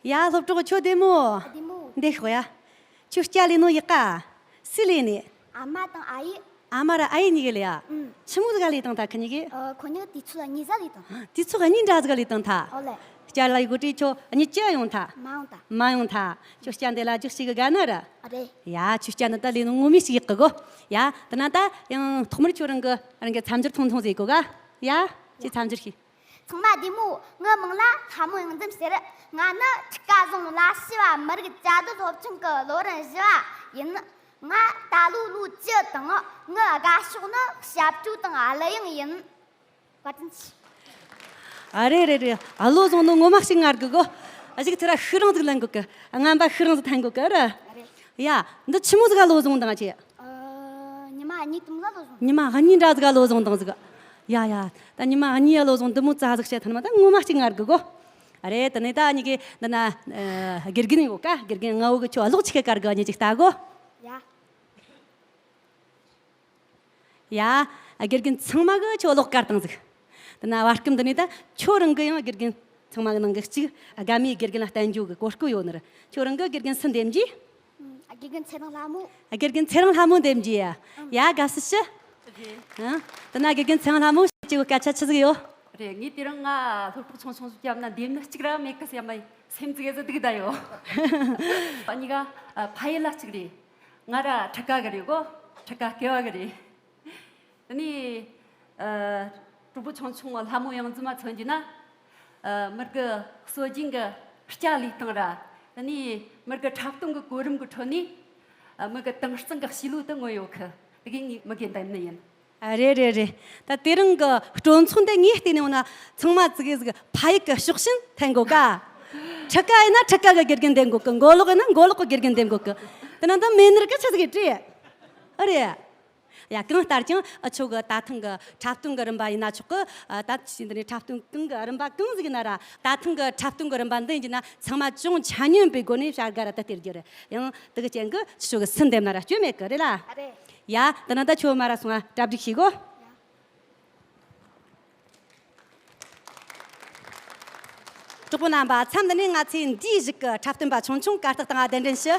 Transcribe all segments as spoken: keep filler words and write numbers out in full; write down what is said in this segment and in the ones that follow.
ཡ། སློབ་གྲོགས་ཁྱོད་བདེ་མོ། བདེ་མོ། འདི་ཤོག་ཡ། ཁྱོད་སྐྱ་ལས་ནོ་ཡག་ག་སུ་ལས་ནི། ཨ་མ་དང་ཨ་ཡེ། ཨ་མ་ར་ཨ་ཡེ་གཉིས་ཀ་ལས་ཡ། ཨུམ། ཆི་མོ་ཟིག་ག་ལས་དང་ད་ཁི་གཉིས་ཀས། ཨ། ཁོ་གཉིས་དུས་ཚོད་གཉིས་ཟིག་ལས་དང་། དུས་ཚོད་གཉིས་འདྲ་ཟིག་ལས་དང་ཐ། ཨོ་ལེ། སྐྱ་ལ་ཡི་གོ་དྲིས་ཁྱོད་གཉིས་ཀ་ཡོང་ཐ། མ་ཡོང་ཐ། མ་ཡོང་ཐ། ཁྱོད་སྐྱ་འདི་ལ་རྒྱུགས་ཤིག་གི་དགའ་ན་ར། ཨ་རེད། ཡ། ཁྱོད་སྐྱ་འདི་ད་ལས་ནོ་ངོ་མས་ཤིག་ཡག་གི་གོ། ཡ། དེ་ན་ད་ཡང་ཐོག་མར་ཁྱོད་རང་གི་རང་གི་མཚམས་སྦྱོར་ཐུང་ཐུང་ཟིག་གོ་ག་ཡ། ཁྱོད་མཚམས་སྦྱོར་ཤིག་ཚང་མ་བདེ་མོ། ངའི་མིང་ལ་ལྷ་མོ་གཡང་འཛོམས་ཟེར། ང་ནི་ཁྲི་ཀ་རྫོང་ལ་ཤི་བ་མི་རིགས་བཅའ་སྡོད་སློབ་ཆུང་གི་ལོ་རིམ་བཞི་བ་ཡིན། ང་ད་ལོ་ལོ་བཅུ་དང་། ངའི་དགའ་ཕྱོགས་ནི་ཞབས་བྲོ་དང་གླུ་དབྱངས་ཡིན། བཀའ་དྲིན་ཆེ། ཨ་རེ་རེ་རེ། ཨ། བློ་བཟང་ནོ་ངོ་མ་ཞིག་ངར་གི་གོ། ཨ་ཞིག་ཐེ་ར་ཤི་རང་ཟིག་ལེན་གོ་གི། ཨ། ངན་པ་ཤི་རང་ཟིག་འཐེན་གོ་གི་ར། ཡ། འདི་ཆི་མོ་ཟིག་ག་བློ་བཟང་དང་ཆེ། ཨ། ཉི་མ་གཉིས་དུམ་ལ་བློ་བཟང་། ཉི་མ་གཉིས་འདྲ་ཟིག་ག་བློ་བཟང་དང་ཟིག་ཡ་ཡ། ད་ཉི་མ་གཉིས་ཡ་བློ་བཟང་འདི་མོ་ཙ་ཟིག་བཤད་ཐུབ་ན་མ་ད་ངོ་མ་ཞིག་ངར་གི་གོ། ཨ་རེ། དེ་ནས་ད་གཉིས་ཀས་འདི་ན། ཨ། དགེ་རྒན་ཡོད་ཀ་དགེ་རྒན་ང་བོ་གི་ཁྱོད་གློག་ཆི་གེ་དཀར་གི་གཉིས་ཅིག་ལྟ་གོ། ཡ། ཡ། དགེ་རྒན་ཚང་མ་གི་ཁྱོད་གློག་དཀར་བཏང་ཟིག་དེ་ན་བར་སྐབས་འདི་ནས་ད་ཁྱོད་རང་གི་ཡང་དགེ་རྒན་ཚང་མ་གི་ནང་གི་གཅིག་དགའ་མོས་དགེ་རྒན་ལ་བསྟན་རྒྱུ་གི་གོ་སྐབས་ཡོད་ནི་རེད། ཁྱོད་རང་གི་དགེ་རྒན་སུ་འདེམས་རྒྱུ། ཨ། དགེ་རྒན་ཚེ་རིང་ལྷ་མོ། ཨ། དགེ་རྒན་ཚེ་རིང་ལྷ་མོ་འདེམས་རྒྱུ་ཡ། ཡ། དགའ་བསུ་ཞུ། རེད། ཨ། དེ་ན་དགེ་རྒན་ཚེ་རིང་ལྷ་མོ་ཞེས་པའི་སྐད་ཆ་ཆི་ཟིག་ཡོད། རེད། ངས་དེ་རིང་ང་སློབ་གྲོགས་ཆུང་ཆུང་ཟིག་བརྒྱབ་ན་འདེམས་ནི་གཅིག་ར་མེད་གི་སེམས་མ་སེམས་ཙི་གེ་ཟིག་སྡུག་ད་ཡོད། གཉིས་ཀ། ཨ། ཕ་ཡུལ་ལ་གཅིག་རེད། ང་ར་ཁྲི་ཀ་གི་རེད་གོ། ཁྲི་ཀ་སྐྱེ་བ་གི་རེད། དེ་ནས། ཨ། གྲོགས་པོ་ཆུང་ཆུང་ལྷ་མོ་གཡང་འཛོམས་མ་མཚོན་རྒྱུ་ན། ཨ། མི་གི་སྲོལ་རྒྱུན་གི་སྐྱ་ལས་སྟངས་ར། དེ་ནས་མི་གི་འཁྲབ་སྟོན་གི་གོ་རིམ་གི་ཁྲོད་ནས། ཨ། མི་གི་དྭངས་གཙང་གི་གཤིས་ལུགས་དེ་མངོན་ཡོད་གི། དེ་གི་ངས་མི་གི་འདེམས་ནི་ཡིན། ཨ། རེད་རེད་རེད། ད་དེ་རིང་གི་སྤྲོ་ཚོགས་འདི་ངས་བལྟས་ནས་འོ་ན་ཚང་མ་ཙི་གེ་ཟིག་ཕ་ཡུལ་གི་ཕྱོགས་ཞེན་འཐེན་གོ་ག་ཁྲི་ཀ་ཡིན་ན་ཁྲི་ཀ་གི་དགེ་རྒན་འདེམས་གོ་གི། མགོ་ལོག་ཡིན་ན་མགོ་ལོག་གི་དགེ་རྒན་འདེམས་གོ་གི། དེ་ན་ད་མེད་ནི་ར་གི་ཆི་ཟིག་གི་བྲིས། ཨ་རེད། ཡ། གང་ལྟར་ཀྱང་ཨ་ཆོ་གི་ད་ཐེངས་གི་འཁྲབ་སྟོན་གི་རིམ་པ་ཡིན་ན་ཆོག་གི། ཨ། ད་ཕྱིས་འདི་ནས་འཁྲབ་སྟོན་གང་གི་རིམ་པ་གང་ཟིག་ཡིན་ན་ར། ད་ཐེངས་གི་འཁྲབ་སྟོན་གི་རིམ་པ་འདི་ཡིན་རྒྱུ་ན་ཚང་མ་ཅུང་ཆ་སྙོམས་པའི་སྒོ་ནས་བྱ་དགའ་ར་ད་སྟེར་རྒྱུ་རེད། ཡང་དེ་གི་རྐྱེན་གི་ཁྱེད་ཆོ་གི་སུ་འདེམས་ན་ར་སྐྱོན་མེད་གི་རེད་ལ། ཨ་རེད། ཡ། དེ་ན་ད་ཁྱོད་མ་ར་སོང་ང་གྲ་སྒྲིག་བྱེད་གོ། གྲོགས་པོ་རྣམ་པ། མཚམས་འདི་ནས་ང་ཚོས་འདིའི་གཞུག་གི་འཁྲབ་སྟོན་པ་ཆུང་ཆུང་གར་སྟེགས་སྟེང་ང་གདན་འདྲེན་ཞུ།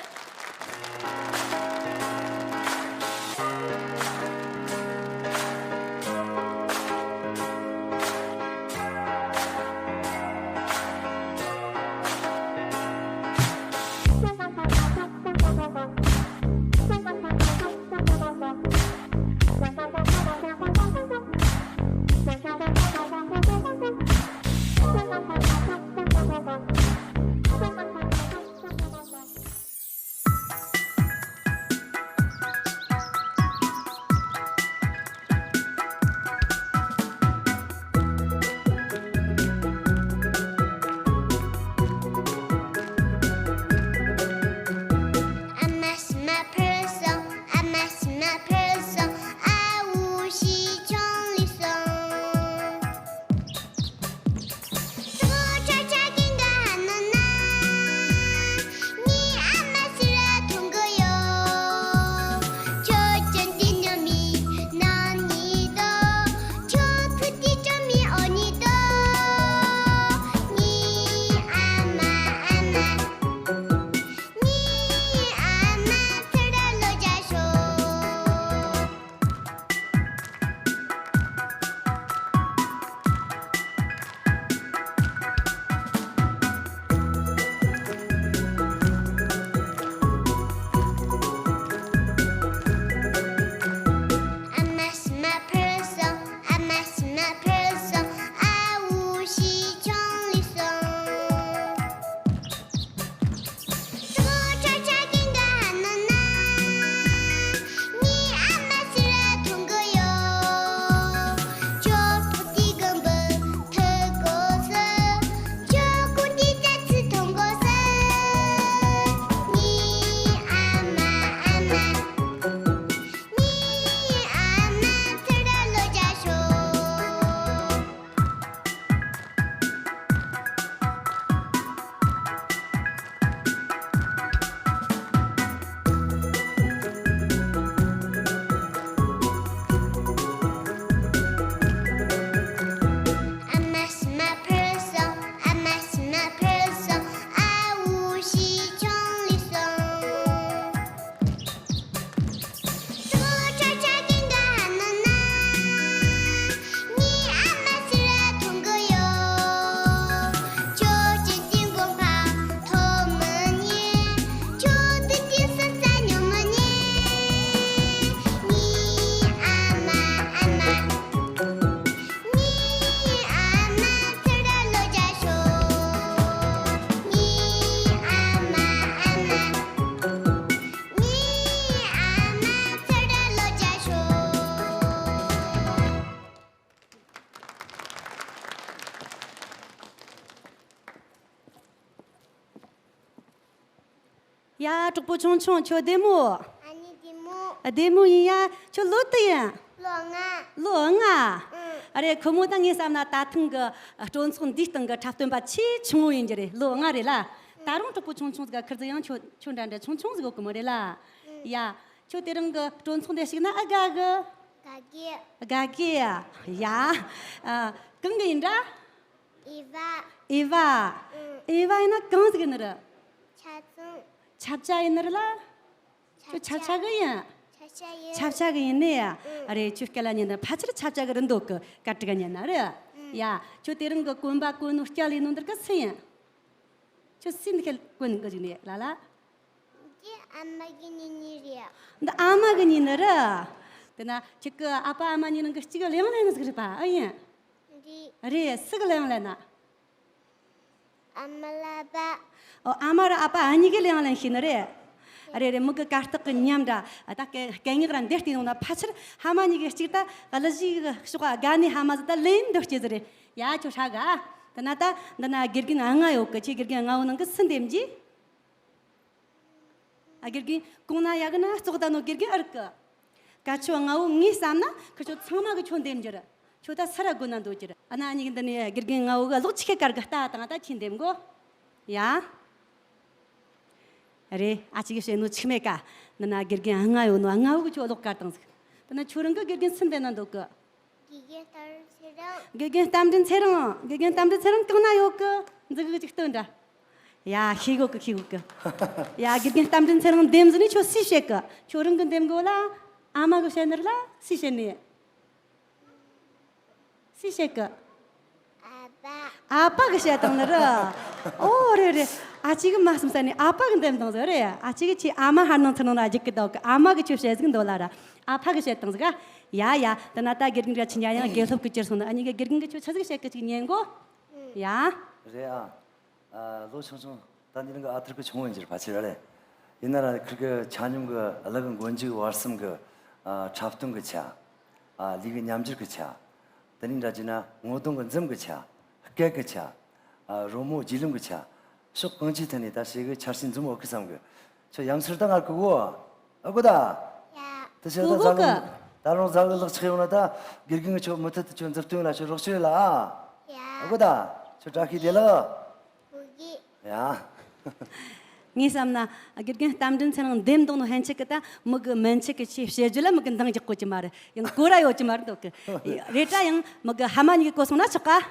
ཡ། གྲོགས་པོ་ཆུང་ཆུང་ཁྱོད་བདེ་མོ། ཨ་ནི་བདེ་མོ། བདེ་མོ་ཡིན་ཡ། ཁྱོད་ལོ་དུ་ཡིན། ལོ་ལྔ། ལོ་ལྔ། ཨང་། ཨ་རེ། ཁོ་མོ་ད་ངས་བསམ་ན་ད་ཐེངས་གི་སྤྲོ་ཚོགས་འདིའི་སྟེང་གི་འཁྲབ་སྟོན་པ་ཆེས་ཆུང་ངུ་ཡིན་རྒྱུ་རེད། ལོ་ལྔ་རེད་ལ། ད་རུང་གྲོགས་པོ་ཆུང་ཆུང་ཟིག་ག་ཁིར་ཟིག་ཡང་ཁྱོད་ཁྱོད་འདྲ་འདྲ་ཆུང་ཆུང་ཟིག་ཡོད་གི་མོ་རེད་ལ། ཡ། ཁྱོད་དེ་རིང་གི་སྤྲོ་ཚོགས་འདི་ཞུགས་ན་ཨ་དགའ་གི། དགའ་གི། དགའ་གི། ཡ། ཨ། གང་གི་ཡིན་འདྲ། ཨེ་ཝ། ཨེ་ཝ། ཨེ་ཝ་ཡིན་ན་གང་ཟིག་ཡིན་ནི་རེད། ཆ་ཚང་། ཆབ་ཆ་ཡིན་ནི་རེད་ལ། ཁྱོད་ཆབ་ཆ་གི་ཡིན། ཆབ་ཆ་ཡིན། ཆབ་ཆ་གི་ཡིན་ནི་ཡ། ཨ་རེ། ཁྱོད་སྐད་ལ་ཉན་ན་ཕལ་ཆེར་ཆབ་ཆ་གི་རེད་འདུག་གི། སྐད་དྲི་ག་ཉན་ན་རེད། ཡ། ཁྱོད་དེ་རིང་གི་གོན་པ་གོན་ནོ་སྐྱ་ལས་ནོ་འདིར་གི་སུ་ཡིན། ཁྱོད་སུ་འདི་ཁ་གོན་གི་ཟིག་ནི་ལ་ལ། འདི་ཨ་མ་གི་ཉི་ཉི་རེད། འདི་ཨ་མ་གི་ཉི་ཉི་རེད། དེ་ན་ཁྱེད་ཀྱི་ཨ་ཕ་ཨ་མ་གཉིས་ནང་གི་གཅིག་གླེང་ལན་ཟིག་རེད་པ། ཨ་ཡིན། རེད། རེད། སུ་གི་གླེང་ལན་ན། ཨ་མ་ལ་པ། ཨོ། ཨ་མ་ར་ཨ་ཕ་ཨ་གཉིས་ཀྱི་གླེང་ལན་ཤེས་ནི་རེད། རེད་རེད། མི་གི་གར་སྟེགས་གི་ཉམས་འདྲ་ད་སྐད་སྐད་ངག་ར་འདི་བལྟས་ཡོང་ན་ཕལ་ཆེར་ཕ་མ་གཉིས་ཀྱི་གཅིག་ད་གླུ་གཞས་གི་ཕྱོགས་དགའ་ནི་ཕ་མ་ཟིག་ད་ལེན་འདོད་སྐྱེ་ཟིག་རེད། ཡ། ཁྱོད་ཧྲ་ག་དེ་ན་ད་འདི་ན་དགེ་རྒན་ལྔ་ཡོད་གི། ཁྱེད་དགེ་རྒན་ལྔ་བོ་ནང་གི་སུ་འདེམས་རྒྱུ། ཨ། དགེ་རྒན་གོང་ན་ཡག་གི་ན་ཙོག་ད་ནོ་དགེ་རྒན་ཨར་གི། ཀ་ཆོ་ལྔ་བོ་ངས་བསམ་ན་ཁི་ཆོ་ཚང་མ་གི་ཁྱོད་འདེམས་རྒྱུ་རེད། ཁྱོད་ད་སུ་ར་དགོས་ན་འདོད་རྒྱུ་རེད། ཨ་ན་ཨ་ནི་གི་འདི་ནས་དགེ་རྒན་ལྔ་བོ་གི་གློག་ཆི་ཁེ་དཀར་གི་ལྟ་དང་ད་ཁྱེད་འདེམས་གོ། ཡ། རེད། ཨ་ཅིག་གི་བཤད་ནོ་ཆིག་མེད་ཀ། འདི་ན་དགེ་རྒན་ལྔ་ཡོད་ནོ་ལྔ་བོ་གི་ཁྱོད་གློག་དཀར་དང་ཟིག། འདི་ན་ཁྱོད་རང་གི་དགེ་རྒན་སུ་འདེམས་ན་འདོད་གི། དགེ་རྒན་རྟ་རུ་ཚེ་རིང་། དགེ་རྒན་རྟ་མགྲིན་ཚེ་རིང་། དགེ་རྒན་རྟ་མགྲིན་ཚེ་རིང་གང་ན་ཡོད་གི། འཛི་གི་ཅིག་སྟོན་འདྲ། ཡ། ཤེས་གོ་གི། ཤེས་གོ་གི། ཡ། དགེ་རྒན་རྟ་མགྲིན་ཚེ་རིང་འདེམས་ཟིན་ནས་ཁྱོད་སུས་བཤད་གི། ཁྱོད་རང་གི་འདེམས་གོ་ལ། ཨ་མ་གི་བཤད་ནི་རེད་ལ། སུས་བཤད་ནི། སུས་བཤད་གི། ཨ་ཕ། ཨ་ཕ་གི་བཤད་བཏང་ནི་རེད། ཨོ་རེད་རེད། ཨ་ཅིག་གི་མ་བསམ་ས་ནས་ཨ་ཕ་གི་འདེམས་བཏང་ཟིག་རེད། ཨ་ཅིག་གི་ཁྱེད་ཨ་མ་ཧར་ནང་ཚུར་ནང་ལ་རྒྱུག་གི་འདུག་གི། ཨ་མ་གི་ཁྱོད་བཤད་ཟིག་འདུག་ལ་ར། ཨ་ཕ་གི་བཤད་བཏང་ཟིག་ཨ། ཡ་ཡ། དེ་ན་ད་དགེ་རྒན་ག་ཆི་ཉ་ཡང་དགེ་སློབ་གི་གྱུར་སོང་ན་ཨ་ནི་གི་དགེ་རྒན་གི་ཁྱོད་ཆི་ཟིག་བཤད་གི་ཅིག་ཉན་གོ། ཡ། རེད་ཨ། ཨ། ལོ་ཆུང་ཆུང་ད་ནི་རང་གི་ཨ་ཐུར་གི་ཆུང་ངུ་ཡིན་རྒྱུར་ཕལ་ཆེར་རེད། ཡིན་ན་ར་ཁིར་གི་ཆ་སྙོམས་གི་གླུ་གི་མགོ་མཇུག་བར་གསུམ་གི། ཨ། འཁྲབ་སྟོན་གི་ཆ། ཨ། ལུས་གི་ཉམས་འགྱུར་གི་ཆ། དེ་ནས་འདྲ་བྱས་ན་ངོ་གདོང་གི་འཛུམ་གི་ཆ། སྐད་གི་ཆ། ཨ། རོལ་མོ་རྒྱུས་ལོན་གི་ཆ། ཕྱོགས་གང་ཅིའི་ཐད་ནས་ད་ཞེ་གི་ཆར་ཆེན་འཛོམས་ཡོད་གི་བསམ་གི། ཁྱོད་ཡ་མཚར་ད་ང་གི་གོ། ཨ་གོ་ད། ཡ། དེ་བྱས་ད་གོ་གོ་ཟ་གི། ལོ་ད་རུང་ཟ་གི་ལག་ཆགས་ཡོང་ན་ད་དགེ་རྒན་གི་ཁྱོད་མུ་མཐུད་དུ་ཁྱོད་མཛུབ་སྟོན་ལ་ཁྱོད་རོགས་བྱོས་ལ་ཨ། ཡ། ཨ་གོ་ད། ཁྱོད་བཀྲ་ཤིས་བདེ་ལེགས། གོ་གི། ཡ། ངས་བསམ་ན་དགེ་རྒན་རྟ་མགྲིན་ཚེ་རིང་འདེམས་འདུག་ནོ་ཕན་ཆད་གི་ད་མི་གི་མན་ཆད་གི་ཆེ་བཤད་རྒྱུ་ལ་མི་གི་འདང་རྒྱག་གོ་གི་མ་རེད། ཡང་གོ་ར་ཡོད་གི་མ་རེད་འདུག་གི། རེད་ད་ཡང་མི་གི་ཕ་མ་གཉིས་གི་གོ་སོང་ན་ཆོག་ག།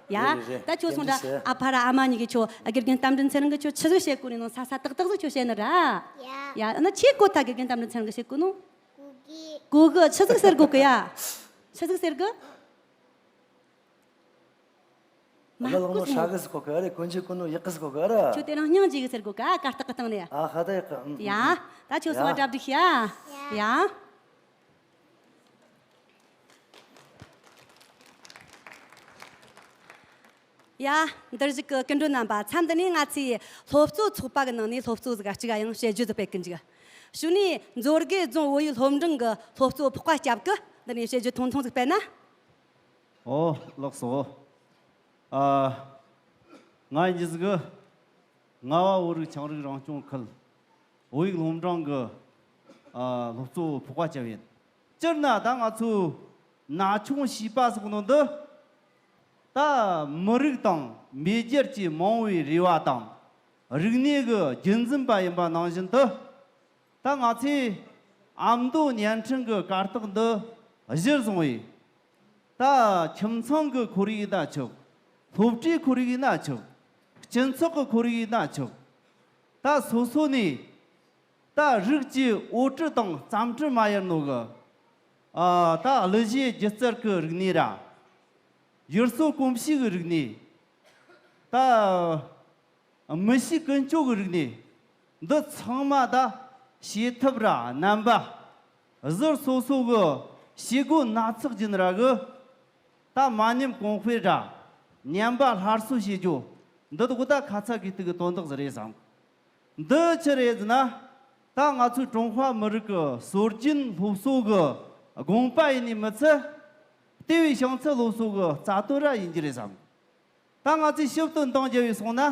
ཡ། རེད་རེད་རེད། ད་ཁྱོད་སོང་ད་ཨ་ཕ་ར་ཨ་མ་གཉིས་ཀྱིས་ཁྱོད་དགེ་རྒན་རྟ་མགྲིན་ཚེ་རིང་གིས་ཁྱོད་ཆི་ཟིག་བཤད་གོ་ནི་ནང་ས་ས་ཏག་ཏག་ཟིག་ཁྱོད་བཤད་ནི་ར། ཡ། ཡ། ཨ་ན་ཁྱེད་གོ་ཐལ་དགེ་རྒན་རྟ་མགྲིན་ཚེ་རིང་གིས་བཤད་གོ་ནོ། གོ་གི། གོ་གི། ཆི་ཟིག་ཟེར་གོ་གི་ཡ། ཆི་ཟིག་ཟེར་གི། མ་གོ་ནོ། ཧྲ་གི་ཟེར་གོ་གི་ཨ་རེ། གོན་རྒྱུ་གོ་ནོ་ཡག་གི་ཟེར་གོ་གི་ཨ་རེ། ཁྱོད་དེ་རིང་སྙིང་རྗེ་གི་ཟེར་གོ་གི་ཨ། གར་སྟེགས་གི་སྟེང་ནས། ཨ་ཧ་ད་ཡག་གི། ཨུ། ཡ། ད་ཁྱོད་སོང་ང་གྲ་སྒྲིག་བྱ། ཡ། ཡ། འདིར་བཞུགས་ཀྱི་སྐུ་མགྲོན་རྣམ་པ། མཚམས་འདི་ནས་ང་ཚོའི་སློབ་གཙོ་ཚོགས་པ་གི་ནང་ནས་སློབ་གཙོ་ཟིག་གཅིག་ཡང་བཤད་རྒྱུ་ཟིག་སྤེལ་གི་འཇུག། གཞུག་ནས་མཛོད་དགེ་རྫོང་བོད་ཡིག་སློབ་འབྲིང་གི་སློབ་གཙོ་ཕག་པ་སྐྱབས་ཀྱིས་འདི་ནས་བཤད་རྒྱུ་ཐུང་ཐུང་ཟིག་སྤེལ་ན། ཨོ་ལགས་སོ། ཨ། ང་ཡིན་གྱི་ཟིག་གི། རྔ་བ་བོད་རིགས་ཆའང་རིགས་རང་སྐྱོང་ཁུལ་བོད་ཡིག་སློབ་འབྲིང་གི། ཨ། སློབ་གཙོ་ཕག་པ་སྐྱབས་ཡིན། སྤྱིར་ན་ད་ང་ཚོའི་ན་ཆུང་བྱིས་པ་ཟེར་གོ་ནོ་འདི། ད་མི་རིགས་དང་མེས་རྒྱལ་གྱི་མ་འོངས་པའི་རེ་བ་དང་། རིག་གནས་ཀྱི་རྒྱུན་འཛིན་པ་ཡིན་པ་ནང་བཞིན་དུ། ད་ང་ཚོས་ཨ་མདོ་བརྙན་འཕྲིན་གྱི་གར་སྟེགས་འདི་གཞིར་བཟུང་བའི། ད་ཁྱིམ་ཚང་གི་ཁོར་ཡུག་ཡིན་ན་ཆོག། སློབ་གྲྭའི་ཁོར་ཡུག་ཡིན་ན་ཆོག། སྤྱི་ཚོགས་ཀྱི་ཁོར་ཡུག་ཡིན་ན་ཆོག། ད་སོ་སོ་ནས་ད་རིགས་ཀྱི་འོ་སྤྲི་དང་རྩམ་སྤྲི་མ་ཡལ་ནོ་གི། ཨ། ད་གླུ་གཞས་སྒྱུ་རྩལ་གྱི་རིག་གནས་ར། ཡུལ་སྲོལ་གོམས་གཤིས་ཀྱི་རིག་གནས། ད་མི་གཤིས་ཀུན་སྤྱོད་ཀྱི་རིག་གནས། འདི་ཚང་མ་ད་བྱེད་ཐབས་ར་རྣམ་པ། ཟུར་སོ་སོ་གི་བྱེད་སྒོ་སྣ་ཚོགས་ཀྱི་ནི་ར་གི། ད་མ་ཉམས་གོང་སྤེལ་ར། ཉམས་པ་སླར་གསོ་བྱེད་རྒྱུ། འདི་དག་ད་ཁ་ཚ་དགོས་གཏུགས་ཀྱི་དོན་དག་ཟིག་རེད་བསམ། འདི་ཆི་རེད་ཟེར་ན། ད་ང་ཚོའི་ཀྲུང་ཧྭ་མི་རིགས་ཀྱི་སྲོལ་རྒྱུན་སློབ་གསོ་གི་དགོངས་པ་ཡིན་ནི་མི་ཚད། ལྟེ་བའི་བྱང་ཚད་སློབ་གསོ་གི་རྩ་དོན་ར་ཡིན་གྱི་རེད་བསམ། ད་ང་ཚོས་ཞིབ་ཏུ་འདང་བརྒྱབ་པས་སོང་ན།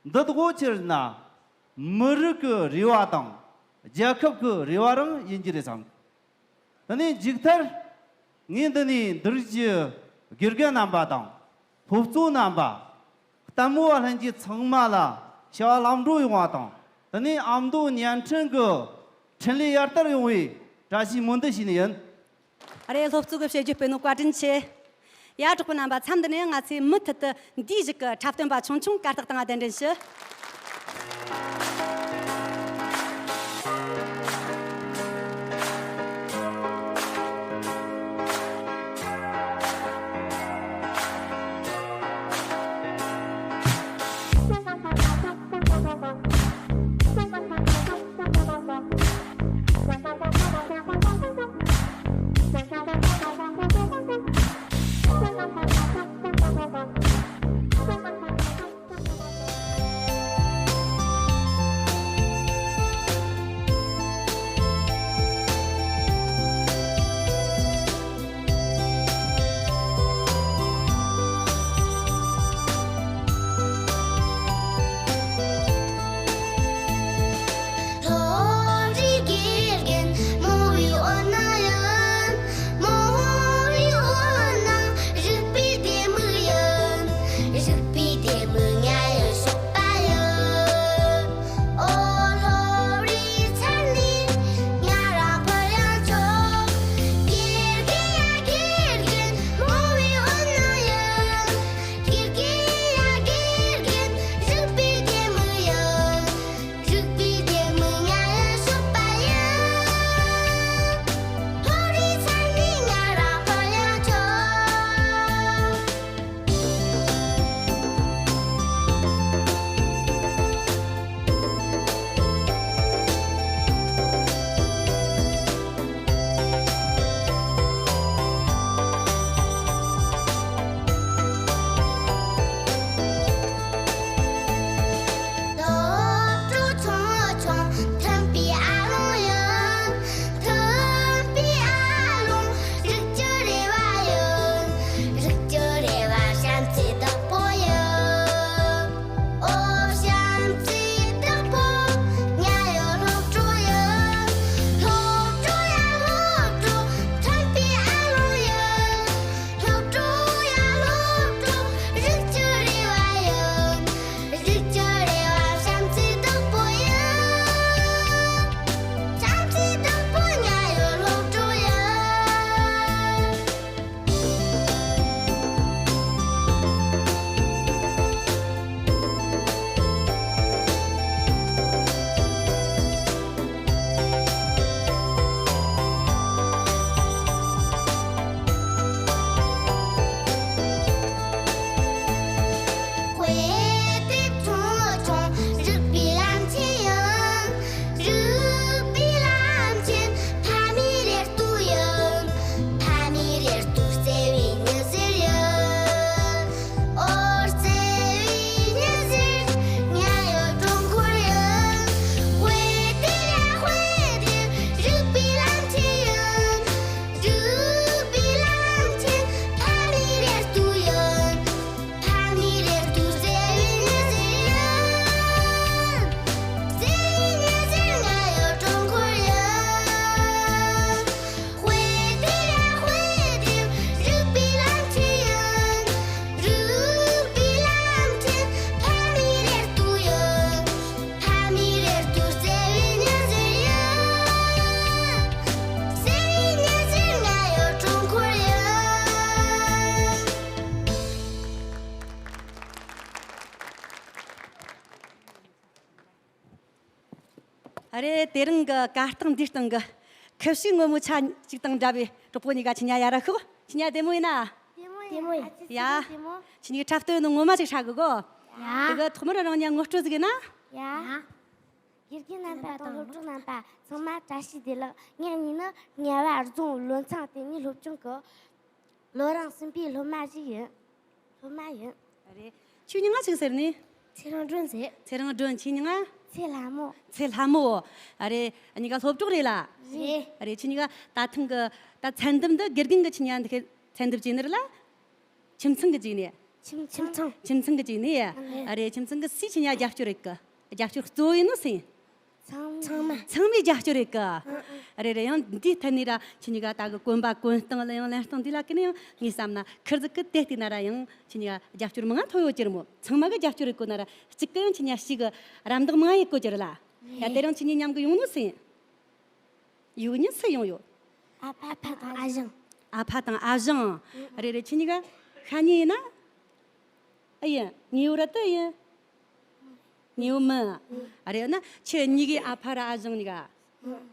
འདི་དག་ཆི་རེད་ན། མི་རིགས་ཀྱི་རེ་བ་དང་རྒྱལ་ཁབ་ཀྱི་རེ་བ་རང་ཡིན་གྱི་རེད་བསམ། དེ་ནས་མཇུག་མཐར་ངས་འདི་ནས་འདི་རིགས་ཀྱི་དགེ་རྒན་རྣམ་པ་དང་སློབ་གཙོ་རྣམ་པ། ལྟད་མོ་བ་ལྷན་རྒྱས་ཚང་མ་ལ་བྱ་བ་ལམ་འགྲོ་ཡོང་བ་དང་། དེ་ནས་ཨ་མདོ་བརྙན་འཕྲིན་གྱི་འཕྲིན་ལས་ཡར་དར་ཡོང་བའི་བཀྲ་ཤིས་སྨོན་འདུན་ཞུས་ནི་ཡིན། ཨ་རེ། སློབ་གཙོ་གི་བཤད་རྒྱུ་སྤེལ་ནོ་བཀའ་དྲིན་ཆེ། ཡ། གྲོགས་པོ་རྣམ་པ། མཚམས་འདི་ནས་ང་ཚོས་མུ་མཐུད་དུ་འདིའི་གཞུག་གི་འཁྲབ་སྟོན་པ་ཆུང་ཆུང་གར་སྟེགས་སྟེང་ང་གདན་འདྲེན་ཞུ། ཨ་རེ། དེ་རིང་གི་གར་སྟེགས་འདིའི་སྟེང་གི་ཁུ་བྱུག་སྔོན་མོ་ཆ་གཅིག་དང་འདྲ་བའི་གྲོགས་པོ་གཉིས་ཀ། ཁྱེད་གཉིས་ཀ་ཡར་ར་ཤོག་ཁྱེད་གཉིས་ཀ་བདེ་མོ་ཡིན་ན། བདེ་མོ་ཡིན། ཡ། ཁྱེད་གཉིས་ཀ་འཁྲབ་སྟོན་ནི་ངོ་མ་ཅིག་ཧྲ་གི་གོ། ཡ། དེ་གི་ཐོག་མར་རང་གཉིས་ཀ་ངོ་སྤྲོད་ཟིག་ཡིན་ན། ཡ། དགེ་རྒན་རྣམ་པ་དང་སློབ་གྲོགས་རྣམ་པ་ཚང་མ་བཀྲ་ཤིས་བདེ་ལེགས། ངེད་གཉིས་ནི་ངལ་བ་རྫོང་བློ་བཟང་ལྟེ་གནས་སློབ་ཆུང་གི་ལོ་རིམ་གསུམ་པའི་སློབ་མ་ཞིག་ཡིན། སློབ་མ་ཡིན། རེད། ཁྱོད་མྱིང་ང་ཆི་ཟེར་ནི། ཚེ་རིང་སྒྲོན་ཟེར། ཚེ་རིང་སྒྲོན། ཁྱེད་མྱིང་ང་། ཚེ་ལྷ་མོ། ཚེ་ལྷ་མོ། ཨ་རེད། གཉིས་ཀ་སློབ་གྲོགས་རེད་ལ། རེད། ཨ་རེད། ཁྱེད་གཉིས་ཀ་ད་ཐེངས་གི་ད་ཚན་འདེབས་འདི་དགེ་རྒན་གྱིས་ཁྱེད་གཉིས་ཀ་འདི་གི་ཚན་འདེབས་བྱས་ནི་རེད་ལ། ཁྱིམ་ཚང་གི་བྱས་ནི། ཁྱིམ་ཁྱིམ་ཚང་། ཁྱིམ་ཚང་གི་བྱས་ནི། རེད། ཨ་རེད། ཁྱིམ་ཚང་གི་སུས་ཁྱེད་གཉིས་ཀ་རྒྱབ་སྐྱོར་རེད་གི། རྒྱབ་སྐྱོར་གཙོ་བོ་ཡིན་ནོ་སེམས། ཚང་མ། ཚང་མས་རྒྱབ་སྐྱོར་ཡེད་གི། ཨ། རེད་རེད། ཡང་འདིའི་ཐད་ནས་ར་ཁྱེད་གཉིས་ཀ་ད་གི་གོན་པ་གོན་སྟངས་ལ་ཡང་ལེན་སྟངས་འདི་ལ་ཀི་ནས་ཡང་ངས་བསམ་ན་ཁིར་ཟིག་གི་དེ་བལྟས་ན་ར་ཡང་ཁྱེད་གཉིས་ཀ་རྒྱབ་སྐྱོར་མང་ང་ཐོབ་ཡོད་ཀྱི་རེད་མོ། ཚང་མ་གི་རྒྱབ་སྐྱོར་ཡེད་གོ་ན་ར་གཅིག་གི་ཡང་ཁྱེད་གཉིས་ཀ་ཞིག་གི་རམ་འདེགས་མང་ང་ཡེད་གོ་ཀྱི་རེད་ལ། ཡ་དེ་རིང་ཁྱེད་གཉིས་མཉམ་གི་ཡོང་ནོ་སེམས། ཡུལ་གཉིས་སུ་ཡོང་ཡོད། ཨ་ཕ་དང་ཨ་ཞང་། ཨ་ཕ་དང་ཨ་ཞང་། རེད་རེད། ཁྱེད་གཉིས་ཀ་ཤ་ཉེ་ཡིན་ན། ཨ་ཡིན། ཉེ་བོ་ར་ཏི་ཡིན། ཉེ་བོ་མིན། ཨ་རེད་ན་ཁྱེད་གཉིས་ཀའི་ཨ་ཕ་ར་ཨ་ཞང་གཉིས་ཀ།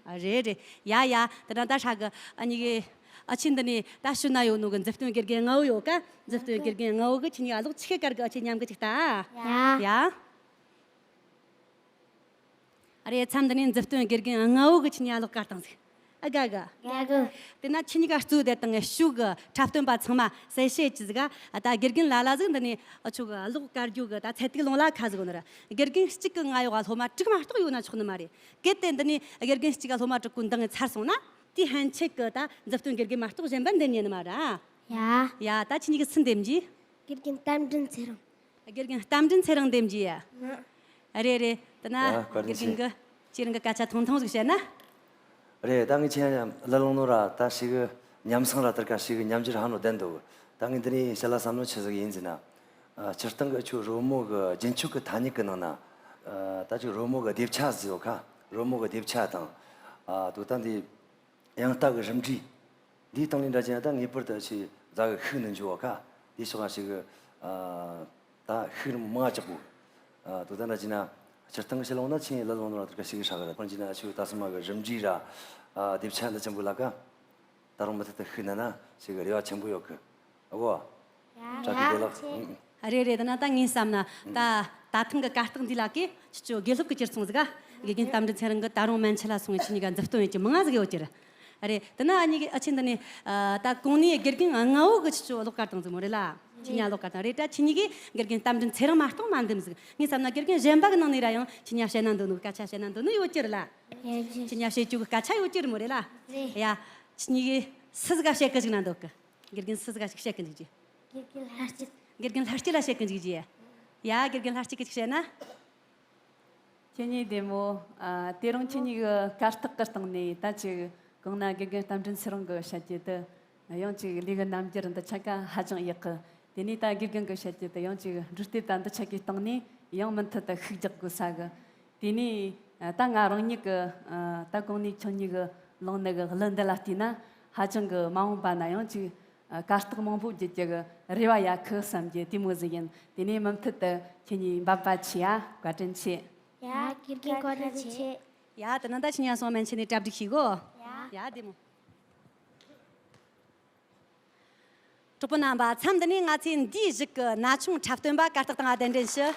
ཨ་རེད་རེད། ཡ་ཡ། དེ་ན་ད་ཧྲ་གི་ཨ་གཉིས་ཀའི་ཨ་ཆེན་འདི་ནས་ད་ཤུ་ན་ཡོད་ནོ་གི་མཛུབ་སྟོན་དགེ་རྒན་ལྔ་བོ་ཡོད་ཀ། མཛུབ་སྟོན་དགེ་རྒན་ལྔ་བོ་གི་ཁྱེད་གཉིས་ཀ་ལོག་ཆི་ཁེ་དཀར་གི་ཨ་ཆེན་མཉམ་གི་ཅིག་ལྟ། ཡ། ཡ། ཨ་རེ། མཚམས་འདི་ནས་མཛུབ་སྟོན་དགེ་རྒན་ལྔ་བོ་གི་ཁྱེད་གཉིས་ཀ་ལོག་དཀར་བཏང་ཟིག། ཨ་དགའ་གི། དགའ་གི། དེ་ན་ཁྱེད་གཉིས་ཀ་གཙོས་དེ་དང་ཤུག་གི་འཁྲབ་སྟོན་པ་ཚང་མ་གསལ་བཤད་ཅི་ཟིག་ག། ད་དགེ་རྒན་ལ་ལ་ཟིག་འདི་ནས་ཨ་ཆོ་གི་ལོག་དཀར་རྒྱུ་གི་ད་ཚད་ཐིག་ལོང་ལ་ཁ་ཟིག་ནོ་ར། དགེ་རྒན་གཅིག་གི་ང་ཡོག་ག་སློབ་མ་དྲུག་མ་གཏོགས་ཡོད་ན་ཆོག་ནི་མ་རེད། གལ་ཏེ་འདི་ནས་དགེ་རྒན་གཅིག་ག་སློབ་མ་དྲུག་གོ་འདང་ངེ་ཚར་སོང་ན། དེའི་ཕན་ཆད་གི་ད་མཛུབ་སྟོན་དགེ་རྒན་མ་གཏོགས་གཞན་པ་འདེམ་ཉན་ནི་མ་ར། ཡ། ཡ། ད་ཁྱེད་གཉིས་ཀ་སུ་འདེམ་རྒྱུ། དགེ་རྒན་རྟ་མགྲིན་ཚེ་རིང་། དགེ་རྒན་རྟ་མགྲིན་ཚེ་རིང་འདེམ་རྒྱུ་ཡ། ཨ། རེད་རེད། དེ་ན་ཡ། བཀའ་དྲིན་དགེ་རྒན་ཆེ། གི་ཁྱེད་རང་གི་སྐད་ཆ་ཐུང་ཐུང་ཟིག་བཤད་ན། རེད། ད་ངས་ཁྱེད་ཡང་ལ་ལོང་ནོ་ར་ད་ཞིག་གི་ཉམས་སང་ར་དེར་ཀ་ཞིག་གི་ཉམས་འགྱུར་ཧ་ནོ་ལྡན་འདུག། ད་ངས་འདི་ནས་བཤད་ལ་བསམ་ནོ་ཆི་ཟིག་ཡིན་ཟེར་ན། ཨ། སྤྱིར་བཏང་གི་ཆོ་རོལ་མོ་གི་རྒྱུན་ཆོག་གི་ཐ་སྙད་གི་ནང་ན། ཨ། ད་ཅིག་རོལ་མོ་གི་སྡེབ་ཆ་ཟེར་ཡོད་ཁ། རོལ་མོ་གི་སྡེབ་ཆ་དང་། ཨ། དོ་ད་འདི། དབྱངས་རྟ་གི་རིམ་གྲས། འདིའི་སྟེང་ལས་འདྲ་ཅན་ད་ངེས་པར་དུ་ཆེས་རྫ་གི་ཤུགས་ནི་འཇུ་བ་ཁ། དེའི་ཕྱོགས་ལ་ཞིག་གི། ཨ། ད་ཤུགས་རིམ་མང་ཆག་པོ། ཨ། དོ་ད་འདྲ་ཅི་ན་སྤྱིར་བཏང་གི་ཤེས་ལོང་ན་ཆེས་ལ་ལོང་ནོ་ར་དེ་ཀ་ཞིག་གི་ཧྲ་གི་ར། ཁོང་ཅི་ན་ཆུ་ད་སི་མ་གི་རིམ་གྲས་ར། ཨ། སྡེབ་ཆ་འདི་ཅན་པོ་ལ་ཀ། ད་རུང་མུ་མཐུད་དུ་ཤུགས་ན་ན་ཞིག་གི་རེ་བ་ཆེན་པོ་ཡོད་གི། ཨོ། ཡ། བཀྲ་ཤིས་བདེ་ལེགས། ཡ། ཨུ། ཨ་རེད་རེད། ད་ན་ད་ངས་བསམ་ན་ད་ད་ཐེངས་གི་གར་སྟེགས་འདི་ལ་ཀི་ཁྱེད་ཆོ་དགེ་སློབ་ཀྱི་གྱུར་སོང་ཟིག་ག། དགེ་རྒན་རྟ་མགྲིན་ཚེ་རིང་གི་ད་རུང་མན་ཆད་ལ་སོང་བའི་ཁྱེད་གཉིས་ཀ་མཛུབ་སྟོན་ཡོད་ཀྱི་མང་ང་ཟིག་ཡོད་ཀྱི་རེད། ཨ་རེད། དེ་ན་ཨ་གཉིས་ཀྱི་ཨ་ཆེན་འདི་ནས་ཨ་ད་གོང་ནས་དགེ་རྒན་ལྔ་བོ་གི་ཁྱེད་ཆོ་ལོག་གར་བཏང་ཟིག་མོ་རེད་ལ། ཁྱེད་གཉིས་ལོག་གར་བཏང་རེད། ད་ཁྱེད་གཉིས་ཀྱིས་དགེ་རྒན་རྟ་མགྲིན་ཚེ་རིང་མ་གཏོགས་མ་འདེམས་ཟིག། ངས་བསམ་ན་དགེ་རྒན་གཞན་པ་གི་ནང་ནས་ར་ཡང་ཁྱེད་གཉིས་བཤད་ན་འདོད་ནོ་སྐད་ཆ་བཤད་ན་འདོད་ནོ་ཡོད་ཀྱི་རེད་ལ། ཡོད་ཀྱི། ཁྱེད་གཉིས་བཤད་རྒྱུ་གི་སྐད་ཆ་ཡོད་ཀྱི་རེད་མོ་རེད་ལ། རེད། ཡ། ཁྱེད་གཉིས་ཀྱིས་སུ་ཟིག་ག་བཤད་གི་ཟིག་ན་འདོད་གི། དགེ་རྒན་སུ་ཟིག་ག་ཞིག་བཤད་གི་འཇུག་རྒྱུ། དགེ་རྒན་ལྷ་སྐྱིད། དགེ་རྒན་ལྷ་སྐྱིད་ལ་བཤད་གི་འཇུག་རྒྱུ། ཡ། དགེ་རྒན་ལྷ་སྐྱིད་གི་ཅིག་བཤད་ན། ཁྱེད་གཉིས་བདེ་མོ། ཨ། དེ་རིང་ཁྱེད་གཉིས་གི་གར་སྟེགས་གི་སྟེང་ནས་ད་ཅིག་གོང་ན་དགེ་རྒན་རྟ་མགྲིན་ཚེ་རིང་གི་བཤད་རྒྱུ་དེ། ཡང་ཅིག་ལས་གི་རྣམ་འགྱུར་འདི་ཆ་ག་ཧ་ཅང་ཡག་གི། དེ་ནས་ད་དགེ་རྒན་གི་བཤད་རྒྱུ་དེ་ཡང་ཅིག་འབྲུ་དེབ་ད་འདི་ཆ་གི་སྟེང་ནས་ཡང་མུ་མཐུད་དུ་ཤུགས་རྒྱག་དགོས་ས་གི། དེ་ནས་ད་ང་རང་ཉིད་ཀྱི་ད་གོང་ནས་ཁྱེད་གཉིས་ཀྱི་ལོང་ནི་གི་གླུ་འདི་ལ་བལྟས་ན་ཧ་ཅང་གི་མ་འོངས་པ་ན་ཡང་ཅིག་གར་སྟེགས་མང་པོ་བརྒྱུད་རྒྱུ་གི་རེ་བ་ཡ་ཁུ་བསམ་རྒྱུ་དེ་མོ་ཟིག་ཡིན། དེ་ནས་མུ་མཐུད་དུ་ཁྱེད་གཉིས་འབད་པ་ཆེ་ཡ། བཀའ་དྲིན་ཆེ། ཡ། དགེ་རྒན་བཀའ་དྲིན་ཆེ། ཡ། དེ་ན་ད་ཁྱེད་གཉིས་སོང་མན་ཆད་ནས་གྲ་སྒྲིག་བྱེད་གོ། ཡ། ཡ། བདེ་མོ། གྲོགས་པོ་རྣམ་པ། མཚམས་འདི་ནས་ང་ཚོས་འདིའི་གཞུག་གི་ན་ཆུང་འཁྲབ་སྟོན་པ་གར་སྟེགས་སྟེང་ང་གདན་འདྲེན་ཞུ།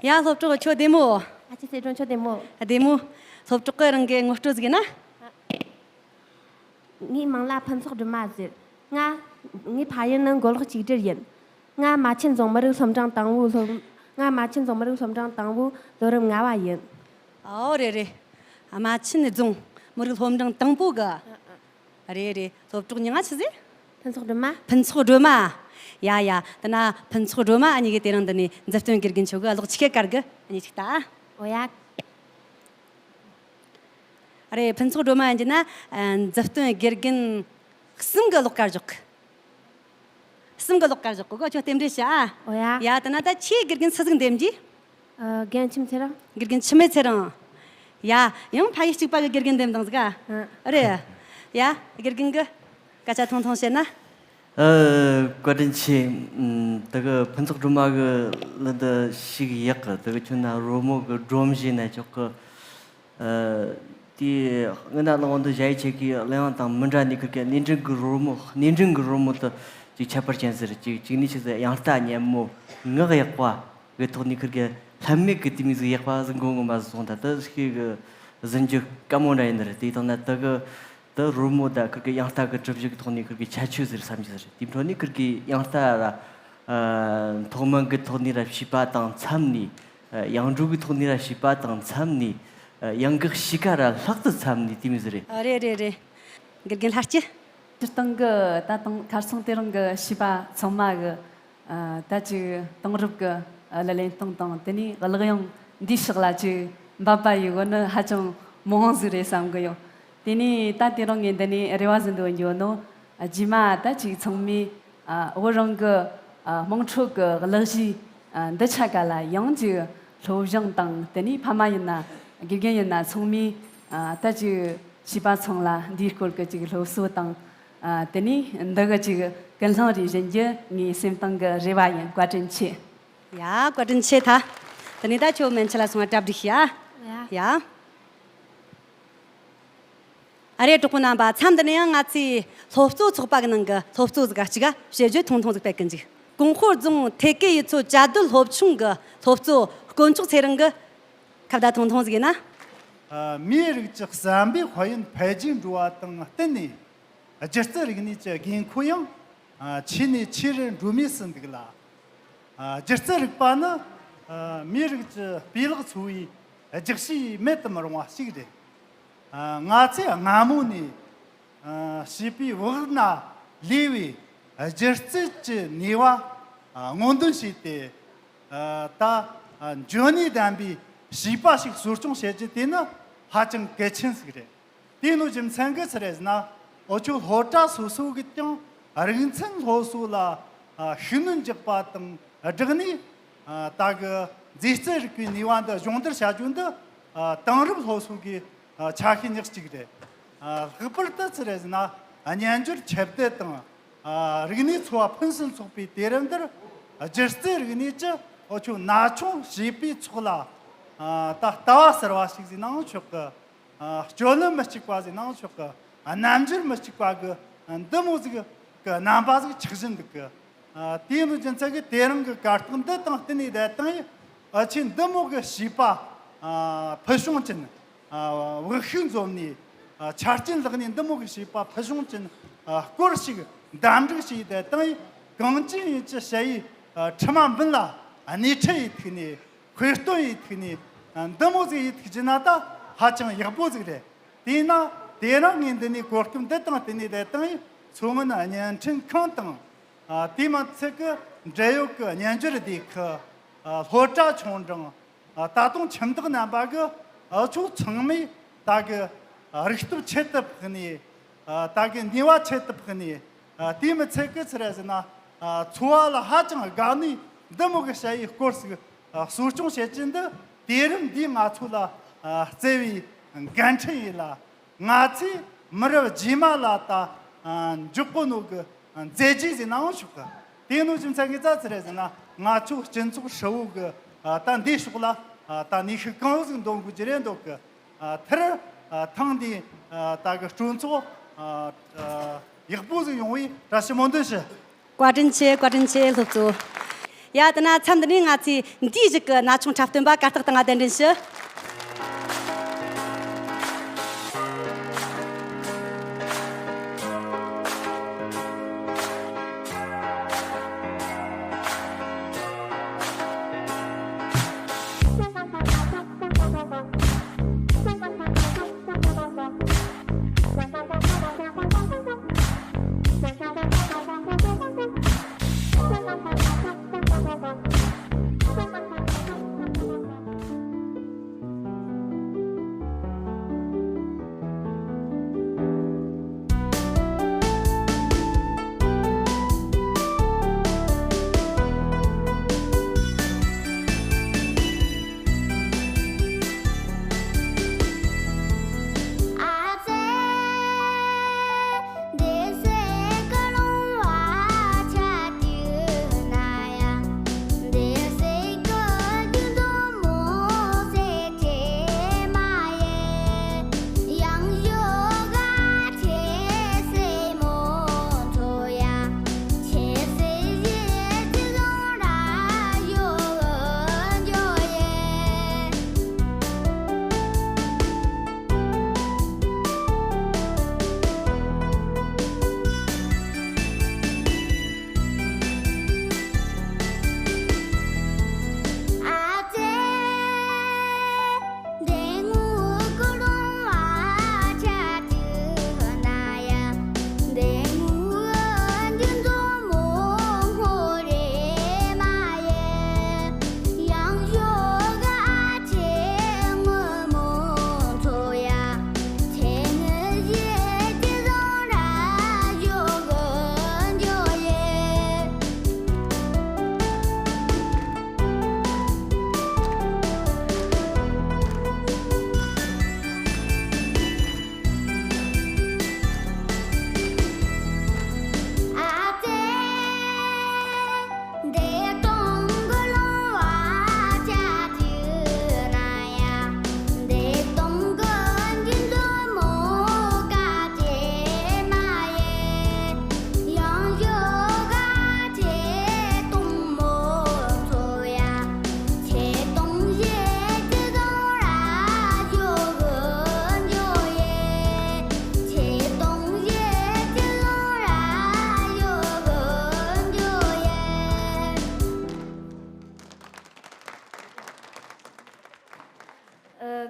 ཡ། སློབ་གྲོགས་ཁྱོད་བདེ་མོ། ཨ་ཅེ་སྲས་སྒྲོན་ཁྱོད་བདེ་མོ། བདེ་མོ། སློབ་གྲོགས་ཀྱིས་རང་གི་ངོ་སྤྲོད་ཟིག་ན། ངའི་མིང་ལ་ཕུན་ཚོགས་སྒྲོལ་མ་ཟེར། ང་ངའི་ཕ་ཡུལ་ནི་མགོ་ལོག་གཅིག་སྒྲིལ་ཡིན། ང་རྨ་ཆེན་རྫོང་མི་རིགས་སློབ་འབྲིང་དང་པོའི་སློབ། ང་རྨ་ཆེན་རྫོང་མི་རིགས་སློབ་འབྲིང་དང་པོའི་ལོ་རིམ་ལྔ་བ་ཡིན། ཨོ་རེད་རེད། རྨ་ཆེན་རྫོང་མི་རིགས་སློབ་འབྲིང་དང་པོ་གི། རེད་རེད། སློབ་གྲོགས་མྱིང་ང་ཆི་ཟེར། ཕུན་ཚོགས་སྒྲོལ་མ། ཕུན་ཚོགས་སྒྲོལ་མ། ཡ་ཡ། དེ་ན་ཕུན་ཚོགས་སྒྲོལ་མ་ཨ་ནི་གིས་དེ་རིང་འདི་ནས་མཛུབ་སྟོན་དགེ་རྒན་ཁྱོད་ཀྱི་གློག་ཆི་གེ་དཀར་གི་ཨ་ནི་ཅིག་ལྟ། ཨོ་ཡ། རེད། ཕུན་ཚོགས་སྒྲོལ་མ་ཡིན་གྱི་ན། ཨ། མཛུབ་སྟོན་དགེ་རྒན་གསུམ་གྱི་གློག་དཀར་འཇོག་གི། གསུམ་གྱི་གློག་དཀར་འཇོག་གི་གོ། ཁྱོད་རྟེན་འབྲེལ་བྱ། ཨོ་ཡ། ཡ། དེ་ན་ད་ཁྱེད་དགེ་རྒན་སུ་ཟིག་འདེམས་རྒྱུ། ཨ། རྒན་འཆི་མེད་ཚེ་རིང་། དགེ་རྒན་འཆི་མེད་ཚེ་རིང་། ཡ། ཡང་ཕ་ཡུལ་གཅིག་པ་གི་དགེ་རྒན་འདེམས་དང་ཟིག་ཨ། ཨ། རེད། ཡ། དགེ་རྒན་གྱིས་སྐད་ཆ་ཐུང་ཐུང་བཤད་ན། ཨ། བཀའ་དྲིན་ཆེ། ཨམ། དེ་གི་ཕུན་ཚོགས་སྒྲོལ་མ་གི་ལན་དེ་ཞིག་ཡག་གི། དེ་གི་ཁྱོད་ན་རོལ་མོ་གི་སྒྲོམ་བཞིན་ན་ཆོག་གི། ཨ། དེ་སྔོན་ན་ལོག་འདི་ཞ་ཡི་ཆེ་གི་གླེང་དང་མི་འདྲ་ནི་ཁུར་གི་སྣེ་འདྲེན་གི་རོལ་མོ། སྣེ་འདྲེན་གི་རོལ་མོ་དེ་ཅིག་ཁྱད་པར་ཅན་ཟེར། ཅིག་ཅིག་ནི་ཆི་ཟེར། དབྱངས་རྟ་སྙན་མོ། ངག་ཡག་པ་གི་ཐོག་ནས་ཁུར་གི་ལྷད་མེད་གི་དེ་མོ་ཟིག་ཡག་པ་ཟིག་མགོ་ངོ་མ་ཟིག་སོང་། ད་དེ་ཞིག་གི་ཟིན་རྒྱུ་དཀའ་མོ་འདྲ་ཡིན་ནི་རེད། དེ་དང་ན་དེ་གི་དེ་རོལ་མོ་དང་ཁུར་གི་དབྱངས་རྟ་གི་གྲུབ་གཞི་གི་ཐོག་ནས་ཁུར་གི་ཁྱད་ཆོས་ཟེར་བསམ་གྱི་ཟེར། དེའི་འཕྲོ་ནས་ཁུར་གི་དབྱངས་རྟ་ར། ཨ། མཐོ་དམན་གི་ཐོག་ནས་ར་ཤེས་པ་དང་འཚམས་ནས། ཨ། དབྱངས་འགྲོས་གི་ཐོག་ནས་ར་ཤེས་པ་དང་འཚམས་ནས། ཨ། ཡང་གི་གཤིས་ཀ་ར་ལྷག་ཏུ་འཚམས་ནས་དེ་མོ་ཟིག་རེད། ཨ། རེད་རེད་རེད། དགེ་རྒན་ལྷ་སྐྱིད། སྤྱིར་བཏང་གི་ད་དུང་ཁ་སང་དེ་རིང་གི་བྱིས་པ་ཚང་མ་གི། ཨ། ད་ཅིག་དེང་རབས་ཀྱི། ཨ། ལག་ལེན་སྟངས་དང་དེ་ནས་གླུ་དབྱངས་འདིའི་ཕྱོགས་ལ་ཅིག་འབབ་པ་ཡོད་ནི་ཧ་ཅང་མང་ཟིག་རེད་བསམ་གི་ཡོད། དེ་ནས་ད་དེ་རིང་ངས་འདི་ནས་རེ་བ་ཟིན་དུ་ཡོད་ནོ། ཨ། རྗེས་མ་ད་ཅིག་ཚང་མས། ཨ། བོད་རང་གི། ཨ། དམངས་ཁྲོད་ཀྱི་གླུ་གཞས། ཨ། འདི་ཆ་ག་ལ་ཡང་ཅིག་སློབ་སྦྱོང་དང་དེ་ནས་ཕ་མ་ཡིན་ན་དགེ་རྒན་ཡིན་ན་ཚང་མས། ཨ། ད་ཅིག་བྱིས་པ་ཚང་ལ་འདིའི་སྐོར་གྱི་ཅིག་སློབ་གསོ་དང་། ཨ། དེ་ནས་འདི་གི་ཅིག་ཀུན་སློང་རེ་བྱིན་རྒྱུ་ངའི་སེམས་གཏིང་གི་རེ་བ་ཡིན། བཀའ་དྲིན་ཆེ། ཡ། བཀའ་དྲིན་ཆེ་ད། དེ་ནས་ད་ཁྱོད་མན་ཆད་ལ་སོང་བ་གྲ་སྒྲིག་བྱ། ཡ། ཡ། ཨ་རེ། གྲོགས་པོ་རྣམ་པ། མཚམས་འདི་ནས་ཡང་ང་ཚོའི་སློབ་གཙོ་ཚོགས་པ་གི་ནང་གི་སློབ་གཙོ་ཟིག་ག་གཅིག་ག་བཤད་རྒྱུ་ཐུང་ཐུང་ཟིག་སྤེལ་གི་འཇུག་ཀོང་ཧོ་རྫོང་ཐེ་ཀེ་ཡུལ་ཚོ་བཅའ་སྡོད་སློབ་ཆུང་གི་སློབ་གཙོ་དཀོན་མཆོག་ཚེ་རིང་གིས་ཁ་བརྡ་ཐུང་ཐུང་ཟིག་ཡིན་ན། ཨ། མིའི་རིགས་ཀྱི་བསམ་པའི་དཔལ་ཡོན་འཕེལ་རྒྱས་འགྲོ་བ་དང་བསྟུན་ནས། སྒྱུ་རྩལ་རིག་གནས་ཀྱི་དགོས་མཁོ་ཡང་ཆེ་ནས་ཆེ་རུ་འགྲོ་མུས་སུ་འདུག་ལ། སྒྱུ་རྩལ་རིག་པ་ནི་མིའི་རིགས་ཀྱི་སྤུས་ལེགས་འཚོ་བའི་རྒྱུ་ཆས་མེད་དུ་མི་རུང་བ་ཞིག་རེད། ང་ཚོས་སྔ་མོ་ནས་བྱིས་པའི་བུ་ག་ན་ལུས་པའི་སྒྱུ་རྩལ་གྱི་ནུས་པ་སྔོག་འདོན་བྱས་ཏེ། ད་འཇོན་ནུས་ལྡན་པའི་བྱིས་པ་ཞིག་གསོ་སྐྱོང་བྱེད་རྒྱུ་དེ་ནི་ཧ་ཅང་གལ་ཆེན་ཞིག་རེད། དེ་ནོ་རྒྱུ་མཚན་གྱིས་ཆི་རེད་ཟེར་ན། འུ་ཆོ་སློབ་གྲྭ་སོ་སོ་གི་ཀྱང་རིག་ཚན་སློབ་གསོ་ལ་ཤུགས་སྣོན་རྒྱག་པ་དང་སྦྲགས་ནས། ད་གི་མཛེས་རྩལ་རིག་པའི་ནུས་པ་འདི་སྦྱོང་བརྡར་བྱ་རྒྱུ་འདི་དེང་རབས་སློབ་གསོ་གི་ཆ་ཤས་ཉག་གཅིག་རེད། ལྷག་པར་དུ་ཆི་རེད་ཟེར་ན། སྨྱན་སྦྱོར་ཁྱབ་གདལ་དང་། རིག་གནས་འཚོ་བ་ཕུན་སུམ་ཚོགས་པའི་དུས་རབས་འདིར། སྒྱུ་རྩལ་རིག་གནས་ཀྱིས་འུ་ཆོ་ན་ཆུང་བྱིས་པའི་ཚོགས་ལ། ད་ལྟ་བ་གསར་བ་ཞིག་ཟེར་ནའང་ཆོག་གི། སྤྱོད་ལམ་མི་གཅིག་པ་ཟེར་ནའང་ཆོག་གི། རྣམ་འགྱུར་མི་གཅིག་པ་གི་འདི་མོ་ཟིག་གི་རྣམ་པ་ཟིག་ཆགས་བཞིན་འདུག་གི། དེ་ཡིན་རྒྱུ་མཚན་གྱིས་དེ་རིང་གི་གར་སྟེགས་འདི་དང་བསྟུན་ནས་བསྡད་དང་། འུ་ཆོས་འདི་མོ་གི་བྱིས་པ་ཕུལ་བྱུང་ཅན། བག་ཤུགས་འཛོམས་ནས། ཆ་རྐྱེན་ལེགས་ནས་འདི་མོ་གི་བྱིས་པ་ཕུལ་བྱུང་ཅན་སྐོར་ཞིག་འདེམས་སྒྲུག་བྱས་བསྡད་དང་། གང་ཅི་ཡིན་ཅི་ཞ་ཡི་ཁྲི་མ་མདུན་ལ་སྣེ་ཁྲིད་ཡེ་ཐུག་ནས། ཁོས་སྟོན་ཡེ་ཐུག་ནས་འདི་མོ་ཟིག་ཡེ་ཐུག་རྒྱུ་ན་ད་ཧ་ཅང་ཡག་པོ་ཟིག་རེད། དེས་ན་དེ་རིང་ངས་འདི་ནས་གོ་སྐབས་འདི་དང་བསྟུན་ནས་བསྡད་དང་། མཚོ་སྔོན་བརྙན་འཕྲིན་ཁང་དང་། དེ་མ་ཚད་ཀྱི་འབྲེལ་ཡོད་ཀྱི་སྨྱན་སྦྱོར་སྡེ་ཁག། སློབ་གྲྭ་ཆུང་འབྲིང་། ད་དུང་ཁྱིམ་བདག་རྣམ་པ་གིས་འུ་ཆོ་ཚང་མས་ད་གི་རིག་སྟོབས་ཁྱད་དུ་འཕགས་ནས། ད་གི་ནུས་པ་ཁྱད་དུ་འཕགས་ནས། དེ་མི་ཚད་ཀྱི་ཆི་རེད་ཟེར་ན། འཚོ་བ་ལ་ཧ་ཅང་དགའ་ནུས་འདི་མོ་གི་ཞ་ཡི་སྐོར་ཞིག་གསོ་སྐྱོང་བྱེད་རྒྱུ་འདི་དུས་རབས་འདིའི་ང་ཚོ་ལ་བརྩེ་བའི་འགན་འཁྲི་ཡིན་ལ། ང་ཚོས་མི་རབས་རྗེས་མ་ལ་ད་འཇོག་གོ་ནོ་གི་མཛད་རྗེས་ཟེར་ནའང་ཆོག་གི། དེ་ནོ་རྒྱུ་མཚན་གྱིས་ཆི་རེད་ཟེར་ན། ང་ཚོ་སྤྱི་ཚོགས་ཧྲིལ་བོ་གི་ད་འདིའི་ཕྱོགས་ལ་ད་ནུས་ཤུགས་གང་ཡོད་ཟིག་འདོན་དགོས་ཀྱི་རེད་འདུག་གི། ཨ། མཐར། ཨ། ཐེངས་འདིའི། ཨ། ད་གི་སྤྲོ་ཚོགས། ཨ། ཨ། ཡག་པོ་ཟིག་ཡོང་བའི་བཀྲ་ཤིས་སྨོན་འདུན་ཞུ། བཀའ་དྲིན་ཆེ། བཀའ་དྲིན་ཆེ་སློབ་གཙོ། ཡ། དེ་ན་མཚམས་འདི་ནས་ང་ཚོས་འདིའི་གཞུག་གི་ན་ཆུང་འཁྲབ་སྟོན་པ་གར་སྟེགས་སྟེང་ང་གདན་འདྲེན་ཞུ། ཨ།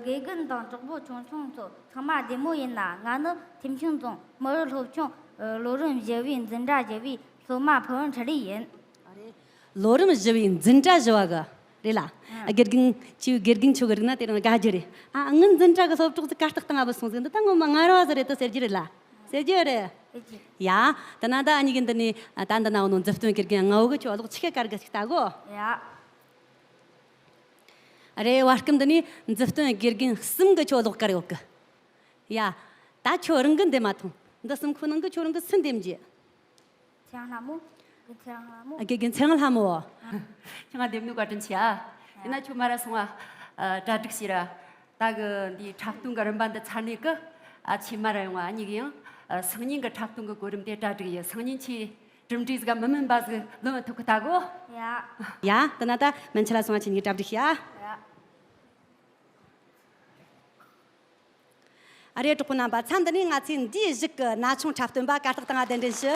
དགེ་རྒན་དང་གྲོགས་པོ་ཆུང་ཆུང་ཚོ་ཚང་མ་བདེ་མོ་ཡིན་ན། ང་ནི་ཐེམ་ཆུང་རྫོང་མི་རི་སློབ་ཆུང་ལོ་རིམ་བཞི་བའི་འཛིན་གྲྭ་བཞི་བའི་སློབ་མ་ཕུན་ཁྲི་ལི་ཡིན། ལོ་རིམ་བཞི་བའི་འཛིན་གྲྭ་བཞི་བ་གི་རེད་ལ། ཨ། དགེ་རྒན་ཆེ་བའི་དགེ་རྒན་ཆོ་གི་རིག་ན་དེ་རིང་དགའ་རྒྱུ་རེད། ཨ། ངའི་འཛིན་གྲྭ་གི་སློབ་གྲོགས་ཚོ་གར་སྟེགས་སྟེང་ང་བུད་སོང་ཟིག་འདི་ད་ངོ་མ་ངར་བ་ཟིག་རེད་དོ་ཟེར་རྒྱུ་རེད་ལ། ཟེར་རྒྱུ་རེད། ཡ། དེ་ན་ད་ཨ་ནི་གི་འདི་ནས་ད་འདི་ན་འོ་ནོ་མཛུབ་སྟོན་དགེ་རྒན་ལྔ་བོ་གི་ཁྱོད་གློག་ཆི་གེ་དཀར་གི་ཞིག་ལྟ་གོ། ཡ། རེད། བར་སྐབས་འདི་ནས་མཛུབ་སྟོན་དགེ་རྒན་གསུམ་གི་ཁྱོད་གློག་དཀར་ཡོད་གི། ཡ། ད་ཁྱོད་རང་གི་འདེམས་མ་ཐོངས། འདི་གསུམ་ཁོ་ནང་གི་ཁྱོད་རང་གི་སུ་འདེམས་རྒྱུ། ཚེ་རིང་ལྷ་མོ། དགེ་ཚེ་རིང་ལྷ་མོ། ཨ། དགེ་རྒན་ཚེ་རིང་ལྷ་མོ། ཨ། ཁྱེད་ང་འདེམས་ནོ་བཀའ་དྲིན་ཆེ་ཨ། ཡིན་ན་ཁྱོད་མར་ར་སོང་ཨ། ཨ། གྲ་སྒྲིག་བྱོས་ར། ད་གི་འདིའི་འཁྲབ་སྟོན་གི་རིམ་པ་འདི་ཚར་ནས་གི། ཨ། ཁྱེད་མར་ར་ཡོང་ཨ། ཨ་ནི་གི་ཡང་། ཨ། སང་ཉིན་གི་འཁྲབ་སྟོན་གི་གོ་རིམ་དེ་གྲ་སྒྲིག་ཡོད། སང་ཉིན་ཁྱེད་གྲུབ་འབྲས་ཟིག་མི་དམན་པ་ཟིག་ལོན་ཐུབ་གི་ལྟ་གོ། ཡ། ཡ། དེ་ན་ད་སྨན་ཆུ་ལ་སོང་ཨ། ཁྱེད་གཉིས་གྲ་སྒྲིག་བྱོས་ཨ། ཡ། ཨ་རེ། གྲོགས་པོ་རྣམ་པ། མཚམས་འདི་ནས་ང་ཚོས་འདིའི་གཞུག་གི་ན་ཆུང་འཁྲབ་སྟོན་པ་གར་སྟེགས་སྟེང་ང་གདན་འདྲེན་ཞུ།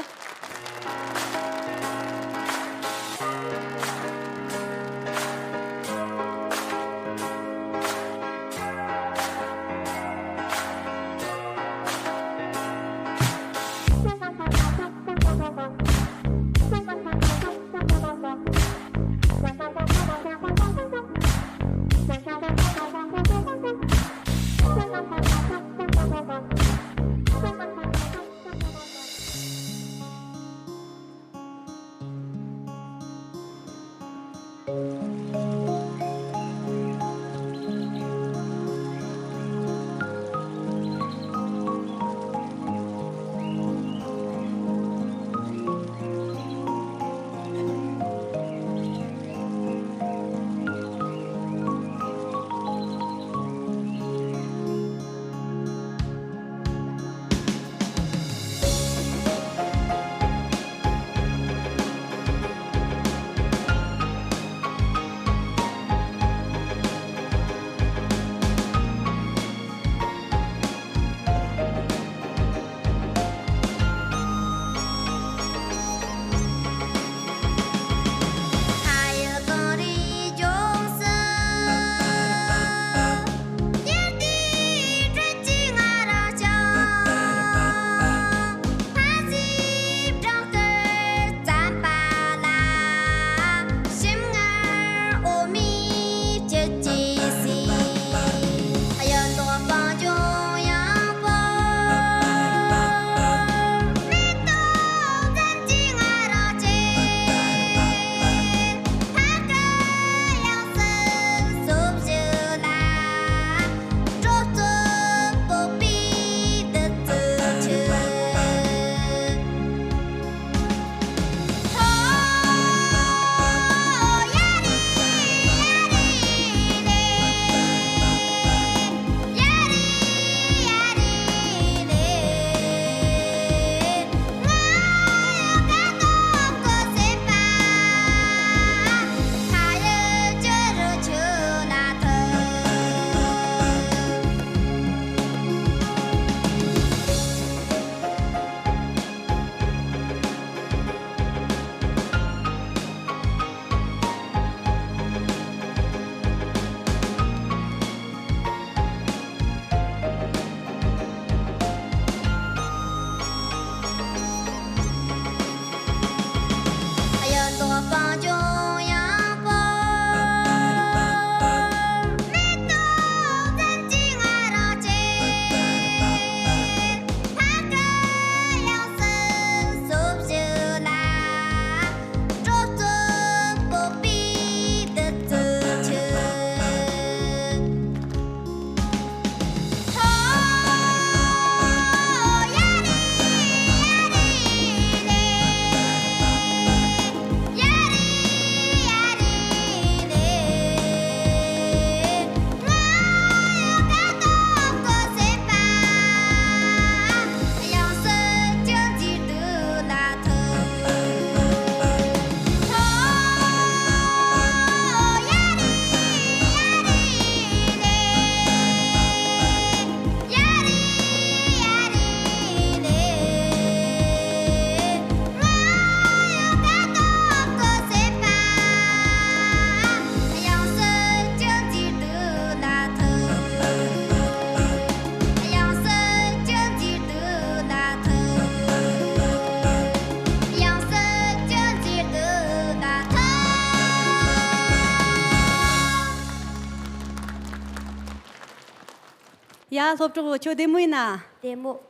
ཡ། སློབ་གྲོགས་ཁྱོད་བདེ་མོ་ཡིན་ན། བདེ་མོ།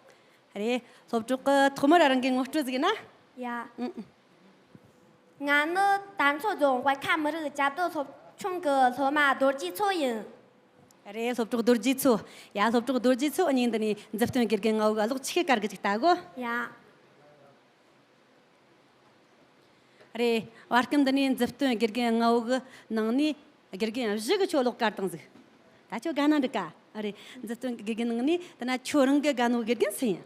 རེད། སློབ་གྲོགས་ཀྱིས་ཐོག་མར་རང་གི་ངོ་སྤྲོད་ཟིག་ཡིན་ན། ཡ། ཨང་། ང་ནི་དར་མཚོ་རྫོང་དཔལ་ཁ་མི་རིགས་བཅའ་སྡོད་སློབ་ཆུང་གི་སློབ་མ་རྡོ་རྗེ་མཚོ་ཡིན། རེད། སློབ་གྲོགས་རྡོ་རྗེ་མཚོ། ཡ། སློབ་གྲོགས་རྡོ་རྗེ་མཚོ། འུ་གཉིས་འདི་ནས་མཛུབ་སྟོན་དགེ་རྒན་ལྔ་བོ་གི་ཀློག་ཆས་གི་གར་གི་ཅིག་ལྟ་གོ། ཡ། རེད། བར་སྐབས་འདི་ནས་མཛུབ་སྟོན་དགེ་རྒན་ལྔ་བོ་གི་ནང་ནས་དགེ་རྒན་བཞི་གིས་ཁྱོད་ཀློག་གར་བཏང་ཟིག་ད་ཁྱོད་དགའ་ན་འགྲིག་ག། ཨ། རེད། མཛུབ་སྟོན་དགེ་རྒན་ནང་ནས་ད་ན་ཁྱོད་རང་གི་དགའ་ནོ་དགེ་རྒན་སུ་ཡིན།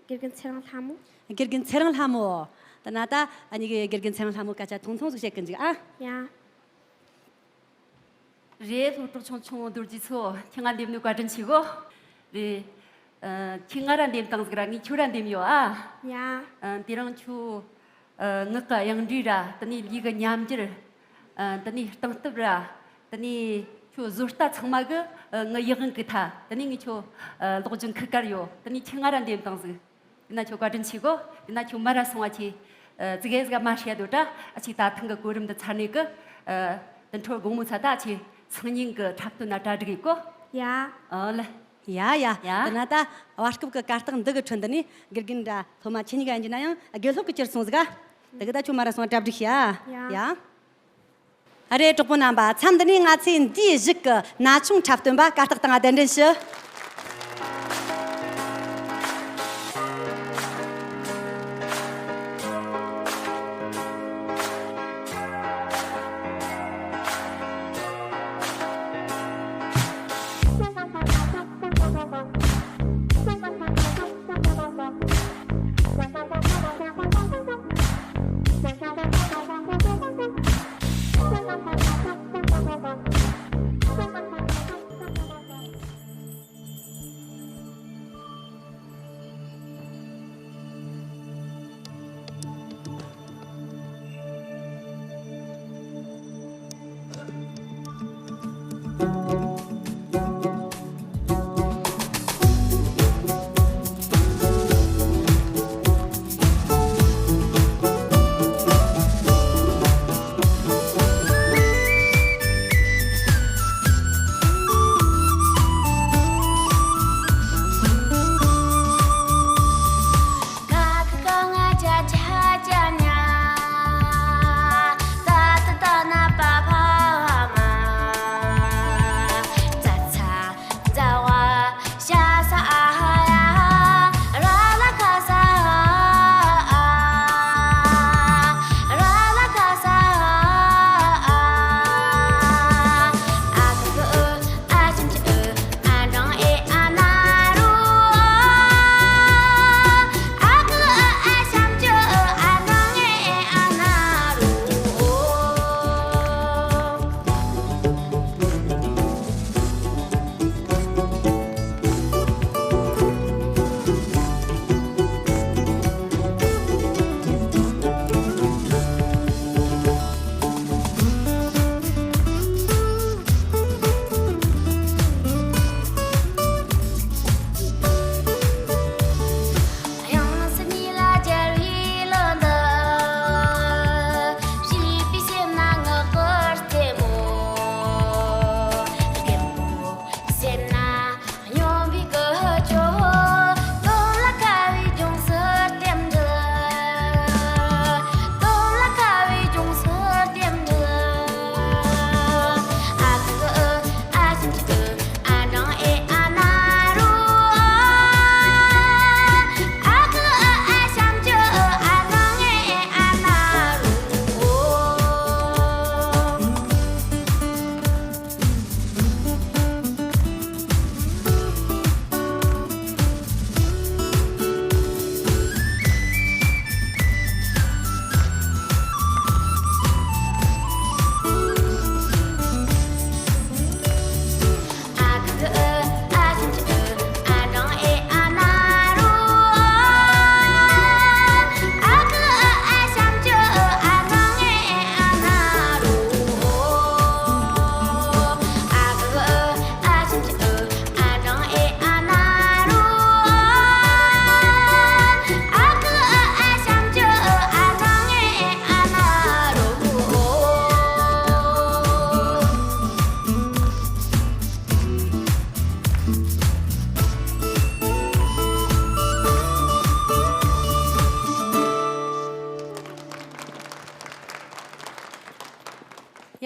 དགེ་རྒན་ཚེ་རིང་ལྷ་མོ། དགེ་རྒན་ཚེ་རིང་ལྷ་མོ། ད་ན་ད་འུ་གཉིས་ཀྱིས་དགེ་རྒན་ཚེ་རིང་ལྷ་མོ་སྐད་ཆ་ཐུང་ཐུང་ཟིག་བཤད་གི་འཇུག་ཨ། ཡ། རེད། སློབ་གྲོགས་ཆུང་ཆུང་རྡོ་རྗེ་མཚོ། ཁྱེད་ང་འདེམས་ནོ་བཀའ་དྲིན་ཆེ་གོ། རེད། ཨ། ཁྱེད་ང་ར་འདེམས་བཏང་ཟིག་ར། ངས་ཁྱོད་ར་འདེམས་ཡོད་ཨ། ཡ། ཨ། དེ་རིང་ཁྱོད། ཨ། ངག་གི་དབྱངས་འགྲོས་ར། དེ་ནས་ལུས་ཀྱི་ཉམས་འགྱུར། ཨ། དེ་ནས་གཏིང་སྟོབས་ར། དེ་ནས་ཁྱོད་བཟོ་ལྟ་ཚང་མ་གིས། ཨ། ངའི་ཡིད་དབང་གི་ཐལ། དེ་ནས་ངས་ཁྱོད། ཨ། ལོག་རྒྱུ་ཁུག་གར་ཡོད། དེ་ནས་ཁྱེད་ང་ར་འདེམས་བཏང་ཟིག་དེ་ན་ཁྱོད་བཀའ་དྲིན་ཆེ་གོ། དེ་ན་ཁྱོད་མར་ར་སོང་བ་ཁྱེད། ཨ། ཙི་གེ་ཟིག་མར་བཤད་དོ་ད། ཨ། ཁྱེད་ད་ཐེངས་གི་གོ་རིམ་འདི་ཚར་ནས་གི། ཨ། དེ་འཕྲོ་དགོང་མོ་ཚ་ད་ཁྱེད་སང་ཉིན་གི་འཁྲབ་སྟོན་ན་གྲ་སྒྲིག་ཡེད་གོ། ཡ། ཨོ་ལེ། ཡ་ཡ། ཡ། དེ་ན་ད་བར་སྐབས་གི་གར་སྟེགས་འདི་གི་ཁྲོད་འདི་ནས་དགེ་རྒན་འདྲ་སློབ་མ་ཁྱེད་གཉིས་ཀ་ཡིན་རྒྱུ་ན་ཡང་དགེ་སློབ་གི་གྱུར་སོང་ཟིག་ག་དེ་གི་ད་ཁྱོད་མར་ར་སོང་གྲ་སྒྲིག་བྱོས་ཨ། ཡ། ཡ། ཨ། རེད། གྲོགས་པོ་རྣམ་པ། མཚམས་འདི་ནས་ང་ཚོས་འདིའི་གཞུག་གི་ན་ཆུང་འཁྲབ་སྟོན་པ་གར་སྟེགས་སྟེང་ང་གདན་འདྲེན་ཞུ།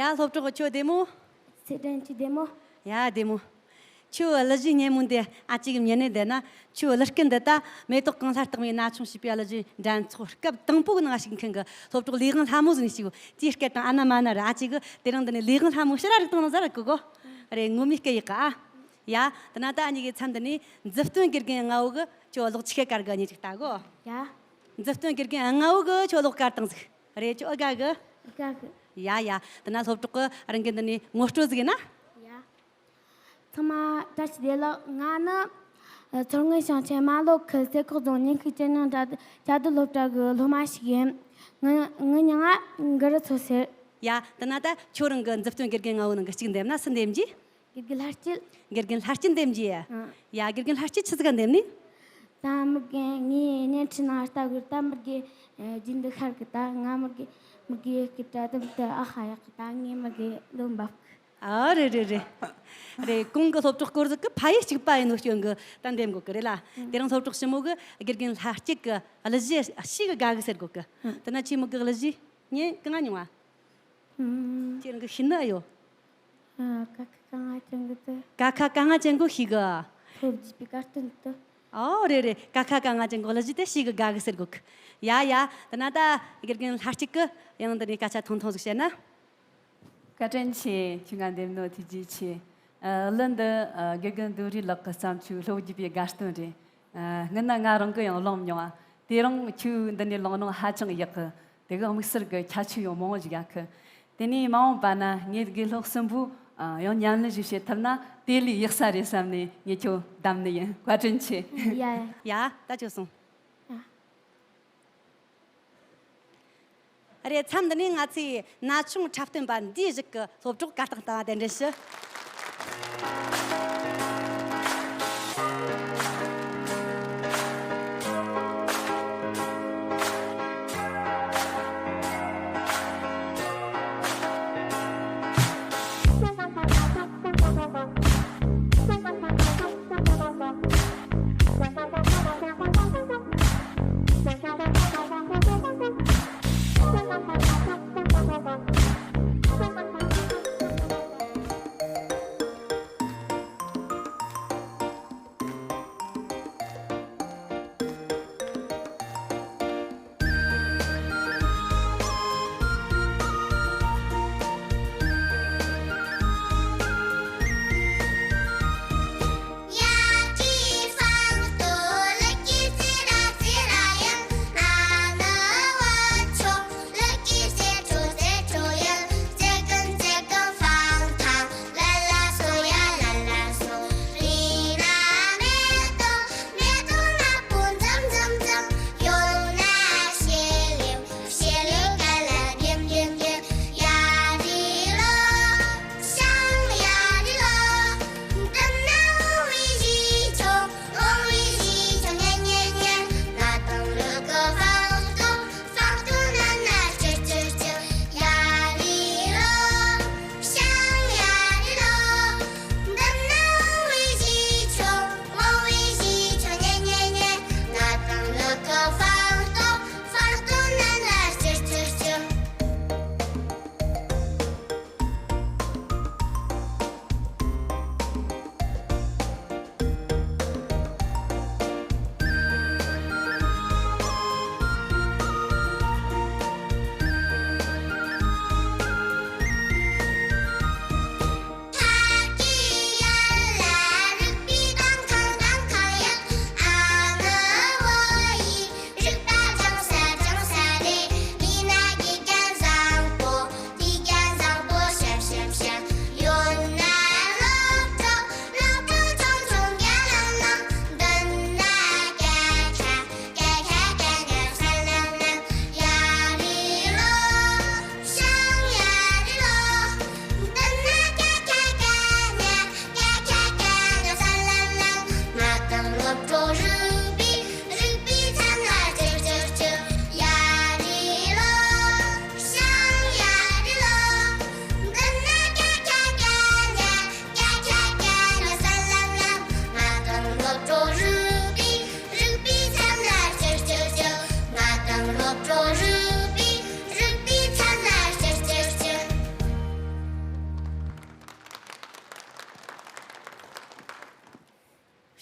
ཨ། སློབ་གྲོགས། ཁྱོད་བདེ་མོ། ཚེ་བརྟན། ཁྱོད་བདེ་མོ། ཡ། བདེ་མོ། ཁྱོད་གླུ་གཞས་སྙན་མོ་འདི་ཨ་ཅེ་གིས་ཉན་ནས་བསྡད་ན། ཁྱོད་གླུ་སྐད་འདི་ད་མེ་ཏོག་གང་སར་བཏགས་པའི་ན་ཆུང་ཞེས་པའི་གླུ་གཞས་འགྲན་ཚོགས་སྐབས་དང་པོ་གི་ནང་ཞུགས་མཁན་གྱི་སློབ་གྲོགས་ལས་དབང་ལྷ་མོ་ཟིག་ནས་ཤེས་གོ། དེའི་སྐད་དང་ཨ་ན་མ་ན་རེད། ཨ་ཅེ་གིས་དེ་རིང་འདི་ནས་ལས་དབང་ལྷ་མོ་ཕྱིར་ར་རིག་བཏང་ན་ཟེར་གོ་གོ། རེད། ངོ་མའི་སྐད་ཡིག་ག། ཨ། ཡ། དེ་ན་ད་ཨ་ཉི་གི་མཚམས་འདི་ནས་མཛུབ་སྟོན་དགེ་རྒན་ལྔ་བོ་གིས་ཁྱོད་གློག་ཆི་གེ་ག་རྒྱུ་ཉེ་ཅིག་ལྟ་གོ། ཡ། མཛུབ་སྟོན་དགེ་རྒན་ལྔ་བོ་གིས་ཁྱོད་གློག་ག་བཏང་ཟིག། རེད། ཁྱོད་ཨེ་དགའ་གི། དགའ་གི། ཡ་ཡ། དེ་ན་སློབ་གྲོགས་གིས་རང་གི་འདི་ནས་ངོ་སྤྲོད་ཟིག་ཡེ་ན། ཡ། ཚང་མ་བཀྲ་ཤིས་བདེ་ལེགས། ང་ནི་མཚོ་སྔོན་ཞིང་ཆེན་རྨ་ལྷོ་ཁུལ་སེ་ཁོག་རྫོང་ཉིང་ཁུ་སྤྱི་གླིང་བྲག་བྲག་རྡོ་སློབ་གྲྭ་གི་སློབ་མ་ཞིག་ཡིན། ངའི་ངའི་མྱིང་ང་གུ་རུ་མཚོ་ཟེར། ཡ། དེ་ན་ད་ཁྱོད་རང་གི་མཛུབ་སྟོན་དགེ་རྒན་ལྔ་བོ་ནང་གི་གཅིག་འདེམས་ན་སུ་འདེམས་རྒྱུ། དགེ་རྒན་ལྷ་སྐྱིད། དགེ་རྒན་ལྷ་སྐྱིད་འདེམས་རྒྱུ། ཨང་། ཡ། དགེ་རྒན་ལྷ་སྐྱིད་ཆི་ཟིག་ག་འདེམས་ནི། ད་མི་རྒན་ངའི་བརྙན་འཕྲིན་ནང་ལྟ་དགོས། ད་མི་རྒན་རྒྱུན་དུ་ཤར་གི། ད་ང་མི་རྒན་མི་རྒན་སྐད་གྲགས་དུམ་དུ་ཨ་ཧ་ཡག་གི། ད་ངའི་མི་རྒན་ལོ་འབབ་གི། ཨ། རེད་རེད་རེད། རེད། གོང་གི་སློབ་གྲོགས་སྐོར་ཟིག་གིས་ཕ་ཡུལ་གཅིག་པ་ཡིན་ནོ་སྐྱོན་གི་ད་འདེམས་དགོས་གི་རེད་ལ། དེ་རིང་སློབ་གྲོགས་ཞི་མོ་གིས་དགེ་རྒན་ལྷ་སྐྱིད་གི་གླུ་གཞས་ཞེ་གི་དགའ་གི་ཟེར་གོ་གི། དེ་ན་ཁྱོས་མོ་གི་གླུ་གཞས་ཉན་གི་ང་མྱོང་ང་། ཨུམ། ཁྱེད་རང་གིས་ཤེས་ནི་ཨེ་ཡོད། ཨ། ཀ་ཁ་ག་ང་ཅན་གོ་ཏི། ཀ་ཁ་ག་ང་ཅན་གོ་ཤེས་གི། ལྷོ་བརྒྱུད་པའི་དགའ་སྟོན་དུ། ཨོ། རེད་རེད། ཀ་ཁ་ག་ང་ཅན་གོ་གླུ་གཞས་དེ་ཤེས་གི་དགའ་གི་ཟེར་གོ་གི། ཡ་ཡ། དེ་ན་ད་དགེ་རྒན་ལྷ་སྐྱིད་གིས་ཡང་འདི་ནས་སྐད་ཆ་ཐུང་ཐུང་ཟིག་བཤད་ན། བཀའ་དྲིན་ཆེ། ཁྱོས་ང་འདེམས་ནོ་ཐུགས་རྗེ་ཆེ། ཨ། གླུ་འདི། ཨ། དགེ་རྒན་དོན་རིག་ལགས་ཀྱིས་བརྩམས་བྱས་ལྷོ་བརྒྱུད་པའི་དགའ་སྟོན་རེད། ཨ། སྔོན་ན་ང་རང་གིས་ཡང་བླངས་མྱོང་ང་། དེ་རིང་ཁྱོས་འདི་ནས་བླངས་ནོ་ཧ་ཅང་ཡག་གི། དེ་གི་དམིགས་བསལ་གྱི་ཁྱད་ཆོས་ཡང་མང་བོ་ཞིག་ཡོད་གི། དེ་ནས་མ་འོངས་པ་ན་ངས་དགེ་སློབ་གསུམ་པོ། ཨ། ཡང་ཉམས་ལེན་ཞིག་བྱེད་ཐུབ་ན་དེ་ལས་ཡག་ས་རེད་བསམ་ནས་ངས་ཁྱོད་བདམས་ནི་ཡིན། བཀའ་དྲིན་ཆེ། ཡ་ཡ། ཡ། ད་ཁྱོད་སོང་། ཡ། རེད། མཚམས་འདི་ནས་ང་ཚོས་ན་ཆུང་འཁྲབ་སྟོན་པ་འདིའི་གཞུག་གི་སློབ་གྲོགས་གར་སྟེགས་སྟེང་གདན་འདྲེན་ཞུ།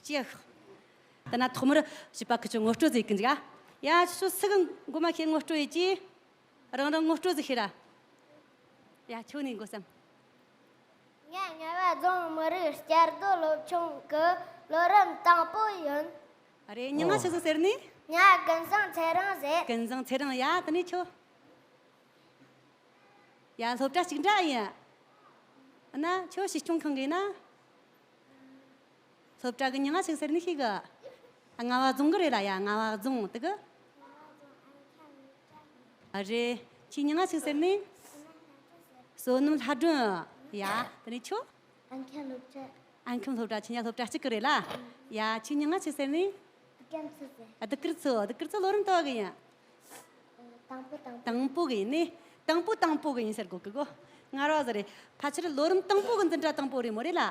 ཅིག་དེ་ན་ཐོག་མར་བྱིས་པ་ཁི་ཆོ་ངོ་སྤྲོད་ཟིག་གི་འཇུག་ཨ། ཡ་ཁྱོད་ཆོ་སུ་གི་མགོ་མ་ཁྱེད་ངོ་སྤྲོད་ཡེ་ཅི། རང་རང་ངོ་སྤྲོད་ཟིག་ཤེས་ར། ཡ་ཁྱོད་ནས་འགོ་བརྩམས། ང་རྔ་བ་རྫོང་མི་རིགས་བསྐྱར་ཟློས་སློབ་ཆུང་གི་ལོ་རིམ་དང་པོ་ཡིན། ཨ་རེ་མྱིང་ང་ཆི་ཟིག་ཟེར་ནི། ང་ཀུན་བཟང་ཚེ་རིང་ཟེར། ཀུན་བཟང་ཚེ་རིང་། ཡ་དེ་ནས་ཁྱོད། ཡ་སློབ་གྲྭ་གཅིག་འདྲ་ཡིན། ཨ་ན་ཁྱོད་གཞིས་སྐྱོང་ཁང་གི་ཡིན་ན། སློབ་གྲྭ་གི་མྱིང་ང་ཆི་ཟེར་ནི་ཤེས་གི། ཨ་རྔ་བ་རྫོང་གི་རེད་ལ། ཡ་རྔ་བ་རྫོང་དེ་གི། ཨ་རེ་ཁྱོའི་མྱིང་ང་ཆི་ཟེར་ནི། བསོད་ནམས་ལྷ་སྒྲོན། ཡ་དེ་ནས་ཁྱོད། ཨན་ཁན་སློབ་གྲྭ། ཨན་ཁན་སློབ་གྲྭ། ཁྱེད་ཉ་སློབ་གྲྭ་གཅིག་གི་རེད་ལ། ཡ་ཁྱོའི་མྱིང་ང་ཆི་ཟེར་ནི། བདུད་རྩི་ཟེར། ཨ་བདུད་རྩི། བདུད་རྩི་ལོ་རིམ་དུ་བ་གི་ཡིན། དང་པོ་དང་པོ། དང་པོ་གི་ཡིན་ནི། དང་པོ་དང་པོ་གི་ཡིན་ཟེར་གོ་གི་གོ། ང་རོ་ཟེར་རེད། ཕལ་ཆེར་ལོ་རིམ་དང་པོ་གི་འཛིན་གྲྭ་དང་པོ་རེད་མོ་རེད་ལ།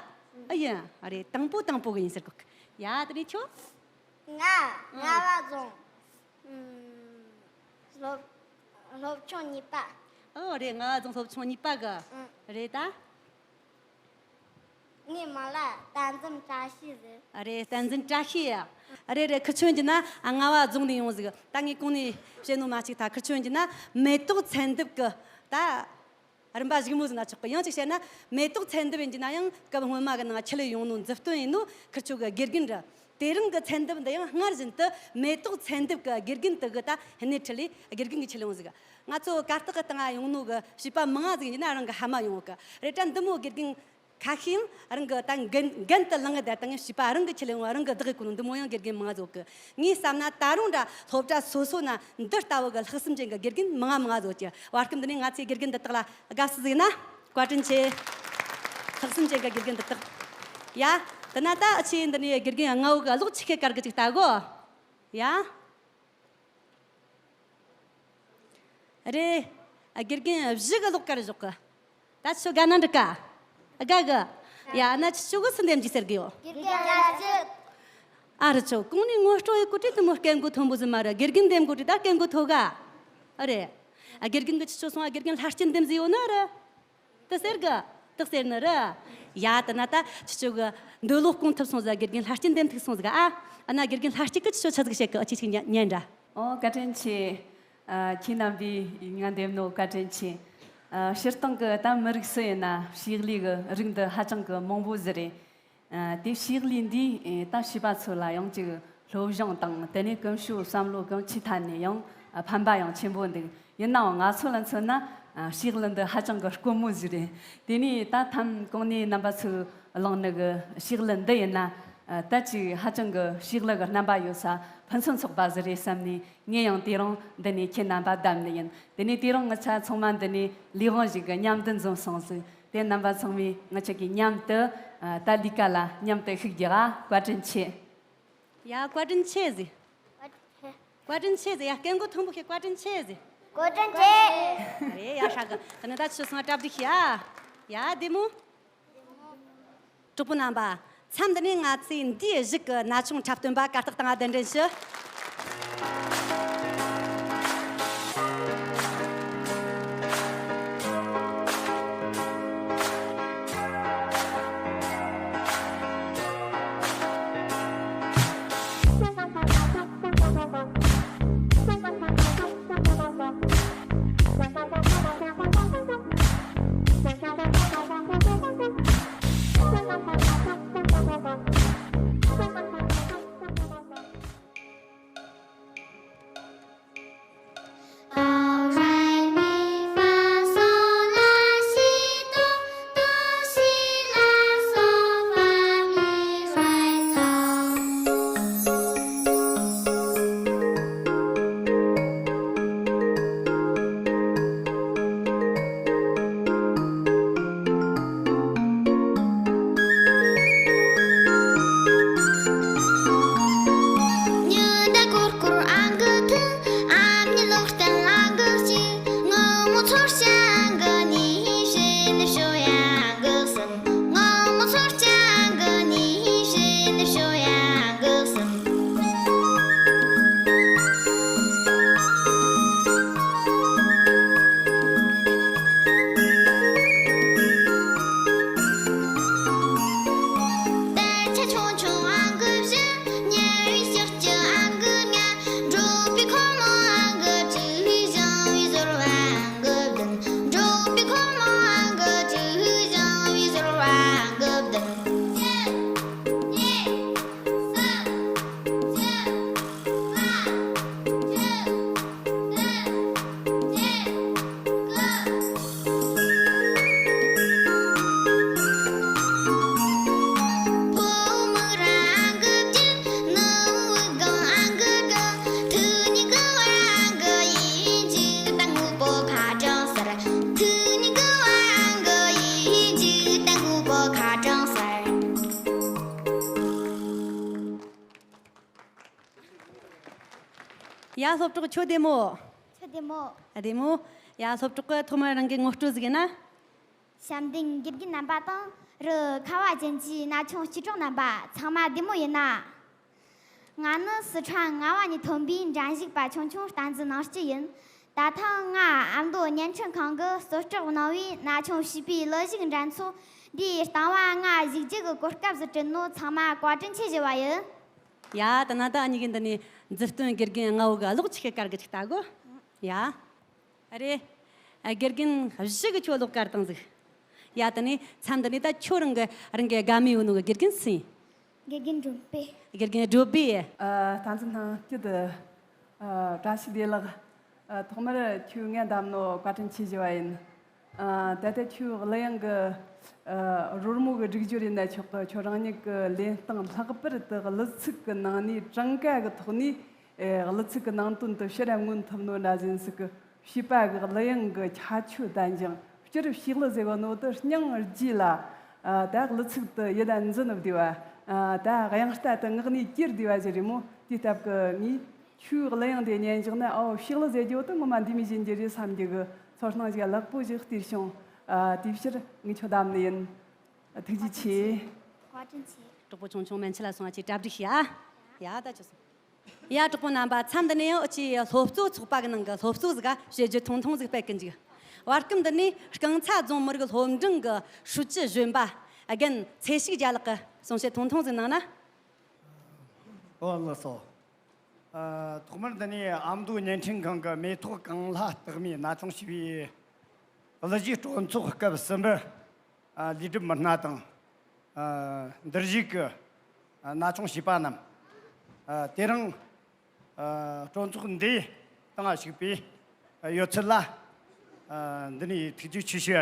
ཨ་ཡིན། ཨ་རེད། དང་པོ་དང་པོ་གི་ཡིན་ཟེར་གོ་གི། ཡ་དེ་ནས་ཁྱོད། ང་རྔ་བ་རྫོང་། ཨུམ། སློབ་སློབ་ཆུང་གཉིས་པ། ཨོ་རེད། རྔ་བ་རྫོང་སློབ་ཆུང་གཉིས་པ་གི། ཨུམ། རེད་ད། ངའི་མིང་ལ་བསྟན་འཛིན་བཀྲ་ཤིས་ཟེར། ཨ་རེད། བསྟན་འཛིན་བཀྲ་ཤིས་ཡ། ཨ་རེད་རེད། ཁི་ཆོ་ཡིན་གྱི་ན་ཨ་རྔ་བ་རྫོང་ནས་ཡོང་ཟིག་ད་ངས་གོང་ནས་བཤད་ནོ་མ་གཅིག་ད་ཁི་ཆོ་ཡིན་གྱི་ན་མེ་ཏོག་ཚན་ཐིབ་གི་ད་རིམ་པ་གཞུག་མོ་ཟིག་ན་ཆོག་གི། ཡང་གཅིག་བཤད་ན་མེ་ཏོག་ཚན་ཐིབ་ཡིན་གྱི་ན་ཡང་སྐབས་སྔོན་མ་གི་ནང་ཆེད་ལས་ཡོང་ནོ་མཛུབ་སྟོན་ཡིན་ནོ་ཁི་ཆོ་གི་དགེ་རྒན་རེད། དེ་རིང་གི་ཚན་ཐིབ་འདི་ཡང་སྔར་བཞིན་དུ་མེ་ཏོག་ཚན་ཐིབ་གི་དགེ་རྒན་དེ་གི་ད་སྣེ་ཁྲིད་ལས་དགེ་རྒན་གི་ཆེད་ལས་ཡོང་ཟིག་ང་ཚོ་གར་སྟེགས་གི་སྟེང་ང་ཡོང་ནོ་གི་བྱིས་པ་མང་ང་ཟིག་ཡིན་གྱི་ན་རང་གི་ཕ་མ་ཡོང་གི་རེད་དྲ། འདི་མོ་དགེ་རྒན་ཁ་ཤས་ཡང་རང་གི་ད་འགན་འགན་དུ་ལངས་གི་ད་ད་ངས་བྱིས་པ་རང་གི་ཆེད་ལས་ཡོང་། རང་གི་བདག་གི་གོ་ནོ་འདི་མོ་ཡང་དགེ་རྒན་མང་ང་ཟིག་གི་ངས་བསམ་ན་ད་རུང་འདྲ་སློབ་གྲྭ་སོ་སོ་ན་འདི་ལྟ་བུ་གི་ལྷག་བསམ་ཅན་གི་དགེ་རྒན་མང་ང་མང་ང་ཟིག་གི་བར་སྐབས་འདི་ནས་ང་ཚོའི་དགེ་རྒན་འདི་དག་ལ་དགའ་བསུ་ཟིག་ན། བཀའ་དྲིན་ཆེ། ལྷག་བསམ་ཅན་གྱི་དགེ་རྒན་འདི་དག་ཡ། དེ་ན་ད་ཨ་ཆེ་འདི་ནས་དགེ་རྒན་ལྔ་བོ་གི་ཀློག་ཆི་ཁེ་དཀར་གི་ཅིག་ལྟ་གོ་ཡ། རེད། དགེ་རྒན་བཞི་གི་ཀློག་དཀར་ཞོག་གི་ད་ཆོ་དགའ་ན་འགྲིག་ག་དགའ་གི་ཡ། ན་ཆི་ཆོ་གི་སུ་འདེམས་ཀྱི་ཟེར་གི་ཡོ། དགེ་རྒན་ལ་ཅི། ཨ་རི་ཆོ་གོང་ནས་ངོ་སྤྲོད་ཡེ་གོ་དྲི་དུ་མོ་སྐད་མགོ་མཐོན་པོ་ཟིག་མ་ར། དགེ་རྒན་འདེམས་གོ་དྲི་ད་སྐད་མགོ་མཐོ་ག་ཨ་རེད། དགེ་རྒན་གི་ཆི་ཆོ་སོང་། དགེ་རྒན་ལྷ་སྐྱིད་འདེམས་ཟིག་ཡོད་ནི་ར། དེ་ཟེར་གི་དེ་ཟེར་ནི་རེད། ཡ་དེ་ན་ད་ཁྱེད་ཆོ་གི་འདོད་བློ་སྐོང་ཐུབ་སོང་ཟིག་དགེ་རྒན་ལྷ་སྐྱིད་འདེམས་ཐུབ་སོང་ཟིག་ཨ། ཨ་ན་དགེ་རྒན་ལྷ་སྐྱིད་གི་ཁྱེད་ཆོ་ཆི་ཟིག་བཤད་གི་ཨ་ཅིག་ཅིག་ཉན་ཉན་ར། ཨོ་བཀའ་དྲིན་ཆེ། ཨ་ཁྱེད་རྣམ་པས་ང་འདེམས་ནོ་བཀའ་དྲིན་ཆེ། ཨ་སྤྱིར་བཏང་གི་ད་མི་རིགས་སུ་ཡིན་ན་ཕྱུགས་ལས་གི་རིགས་འདི་ཧ་ཅང་གི་མང་པོ་ཟིག་རེད། ཨ་དེ་ཕྱུགས་ལས་འདིས་ཨེ་ད་བྱིས་པ་ཚོ་ལ་ཡང་ཅིག་སློབ་སྦྱོང་དང་དེ་ནས་ཀུན་སྤྱོད་བསམ་བློ་གང་ཆེ་ཐད་ནས་ཡང་ཨ་ཕན་པ་ཡང་ཆེན་པོ་འདུག་ཡིན་ནའང་ང་ཚོ་ལ་མཚོན་ན་ཨ་ཕྱུགས་ལས་འདི་ཧ་ཅང་གི་དཀོན་མོ་ཟིག་རེད། དེ་ནས་ད་ཐམ་གོང་ནས་རྣམ་པ་ཚོས་གླེང་ནི་གི་ཕྱུགས་ལས་འདི་ཡིན་ན་ཨ་ད་ཅིག་ཧ་ཅང་གི་ཕྱུགས་ལས་གི་རྣམ་པ་ཡོད་ས་ཕུན་སུམ་ཚོགས་པ་ཟིག་རེད་བསམ་ནས་ངས་ཡང་དེ་རིང་འདི་ནས་ཁྱེད་རྣམ་པ་བདམས་ནི་ཡིན། དེ་ནས་དེ་རིང་ང་ཚོ་ཚང་མ་འདི་ནས་ལས་དབང་ཞིག་གི་མཉམ་དུ་འཛོམས་སོང་ཟིག་དེ་རྣམ་པ་ཚང་མས་ང་ཅག་གིས་མཉམ་དུ་ཨ་ད་ལི་ཀ་ལ་མཉམ་དུ་ཤུགས་རྒྱག་ཨ། བཀའ་དྲིན་ཆེ། ཡ་བཀའ་དྲིན་ཆེ་ཟིག་བཀའ་དྲིན་ཆེ་ཟིག་ཡ་སྐད་མགོ་མཐོན་པོ་ཤེས། བཀའ་དྲིན་ཆེ་ཟིག་བཀའ་དྲིན་ཆེ། རེད་ཡ་ཧྲ་གི་དེ་ནི་ད་ཆུ་སོང་བཀྲ་བདེ་ཤིག་ཨ། ཡ་བདེ་མོ། གྲོགས་པོ་རྣམ་པ། མཚམས་འདི་ནས་ང་ཚོས་འདིའི་གཞུག་གི་ན་ཆུང་འཁྲབ་སྟོན་པ་གར་སྟེགས་སྟེང་གདན་འདྲེན་ཞུ། ཡ། སློབ་གྲོགས་ཁྱོད་བདེ་མོ། ཁྱོད་བདེ་མོ། ཨ། བདེ་མོ། ཡ། སློབ་གྲོགས་ཀྱིས་ཐོག་མར་རང་གི་ངོ་སྤྲོད་ཟིག་ཡིན་ན། བྱམས་ལྡན་དགེ་རྒན་རྣམ་པ་དང་། རི་ཁ་བ་ཅན་གྱི་ན་ཆུང་སྐྱིད་གྲོགས་རྣམ་པ། ཚང་མ་བདེ་མོ་ཡིན་ན། ང་ནི་སི་ཁྲོན་རྔ་བ་ནས་ཐོན་པའི་འགྲན་ཞུགས་པ་ཆུང་ཆུང་བསྟན་འཛིན་ནང་སྐྱིད་ཡིན། ད་ཐེངས་ང་ཨ་མདོ་བརྙན་འཕྲིན་ཁང་གི་གཙོ་སྐྱོང་གནང་བའི་ན་ཆུང་བྱིས་པའི་གླུ་གཞས་འགྲན་ཚོགས་འདིའི་སྟེང་བ་ང་ཞུགས་རྒྱུ་གི་གོ་སྐབས་ཟིག་བསྐྲུན་ནོ། ཚང་མ་བཀའ་དྲིན་ཆེ་ཞུ་བ་ཡིན། ཡ། ད་ན་ད་འུ་གཉིས་ཀྱིས་འདི་ནས་མཛུབ་སྟོན་དགེ་རྒན་རྔ་བོ་གིས་གློག་ཆི་གེ་དཀར་གི་ཅིག་ལྟ་གོ། ཡ། ཨ་རེད། ཨ། དགེ་རྒན་བཞི་གིས་ཁྱོད་གློག་དཀར་བཏང་ཟིག། ཡ། དེ་ནས་མཚམས་འདི་ནས་ད་ཁྱོད་རང་གི་རང་གི་དགའ་མོས་ཡོད་ནོ་གི་དགེ་རྒན་སུ་ཡིན། དགེ་རྒན་སྒྲོལ་དཔལ། དགེ་རྒན་སྒྲོལ་དཔལ། ཨ། བསྟན་འཛིན་སྣང་སྐྱིད། ཨ། བཀྲ་ཤིས་བདེ་ལེགས། ཨ། ཐོག་མར་ཁྱོད་ངས་བདམས་ནོ་བཀའ་དྲིན་ཆེ་ཞུ་བ་ཡིན། ཨ། ད་ལྟ་ཁྱོད་གླུ་དབྱངས་གི། ཨ། རོལ་མོ་གི་སྒྲིག་སྦྱོར་ཡིན་ན་ཆོག་གི། ཁྱོད་རང་ཉིད་ཀྱི་ལེན་སྟངས་ལྷག་པར་དུ་གླུ་ཚིག་གི་ནང་ནས་གྲངས་ཀ་གི་ཐོག་ནས། ཨེ། གླུ་ཚིག་གི་ནང་དོན་དེ་ཕྱིར་ར་མངོན་ཐུབ་ནོ་འདྲ་ཟིག་ཡིན་ས་གི། བྱིས་པ་གི་གླུ་དབྱངས་གི་ཁྱད་ཆོས་ལྡན་ཅིང་། སྤྱིར་ཕྱུགས་གླུ་ཟེར་བ་ནོ་དེ་སྙིང་རྗེ་ལ། ཨ། ད་གླུ་ཚིག་དེ་ཡིད་ལ་འཛིན་བདེ་བ། ཨ། ད་དབྱངས་རྟ་དེ་ངག་ནས་གྱེར་བདེ་བ་ཞིག་རེད་མོ། དེའི་སྟབས་ཀྱིས་ངས་ཁྱོའི་གླུ་དབྱངས་དེ་ཉན་བཞག་ན། ཨོ། ཕྱུགས་གླུ་ཟེར་རྒྱུ་དེ་ངོ་མ་འདི་མོ་ཡིན་རྒྱུ་རེད་བསམ་རྒྱུ་གི་ཚོར་སྣང་ཞིག་ཡག་པོ་ཞིག་སྟེར་བྱུང་། ཨ། དེའི་ཕྱིར་ངས་ཁྱོད་བདམས་ནི་ཡིན། ཐུགས་རྗེ་ཆེ། བཀའ་དྲིན་ཆེ། གྲོགས་པོ་ཆུང་ཆུང་མན་ཆད་ལ་སོང་བ་ཅིག་གྲ་སྒྲིག་བྱས་ཨ། ཡ། ད་ཆོག་སོང་། ཡ། གྲོགས་པོ་རྣམ་པ། མཚམས་འདི་ནས་ཡང་འུ་ཆོའི་སློབ་གཙོ་ཚོགས་པ་གི་ནང་གི་སློབ་གཙོ་ཟིག་ག་བཤད་རྒྱུ་ཐུང་ཐུང་ཟིག་སྤེལ་གི་འཇུག། བར་སྐབས་འདི་ནས་རྐང་ཚ་རྫོང་མི་རིགས་སློབ་འབྲིང་གི་ཧྲུའུ་ཅི་གཞོན་པ་རྒན་ཚེ་ཞིག་རྒྱལ་ལགས་ཀྱིས་གསུང་བཤད་ཐུང་ཐུང་ཟིག་གནང་ན། ཨོ། ལགས་སོ། ཨ། ཐོག་མར་འདི་ནས་ཨ་མདོ་བརྙན་འཕྲིན་ཁང་གི་མེ་ཏོག་གངས་ལྷ་རྟགས་མའི་ན་ཆུང་བྱིས་པའི་གླུ་གཞས་སྤྲོ་ཚོགས་སྐབས་གསུམ་པར། ཨ། ལས་སྒྲུབ་མི་སྣ་དང་། ཨ། འདིར་བཞུགས་ཀྱི། ཨ། ན་ཆུང་བྱིས་པ་རྣམས། ཨ། དེ་རིང་། ཨ། སྤྲོ་ཚོགས་འདིའི་སྟེང་ཞུགས་པའི། ཨ། ཡོད་ཚད་ལ། ཨ། འདི་ནས་ཐུགས་རྗེ་ཆེ་ཞུ་ཡ།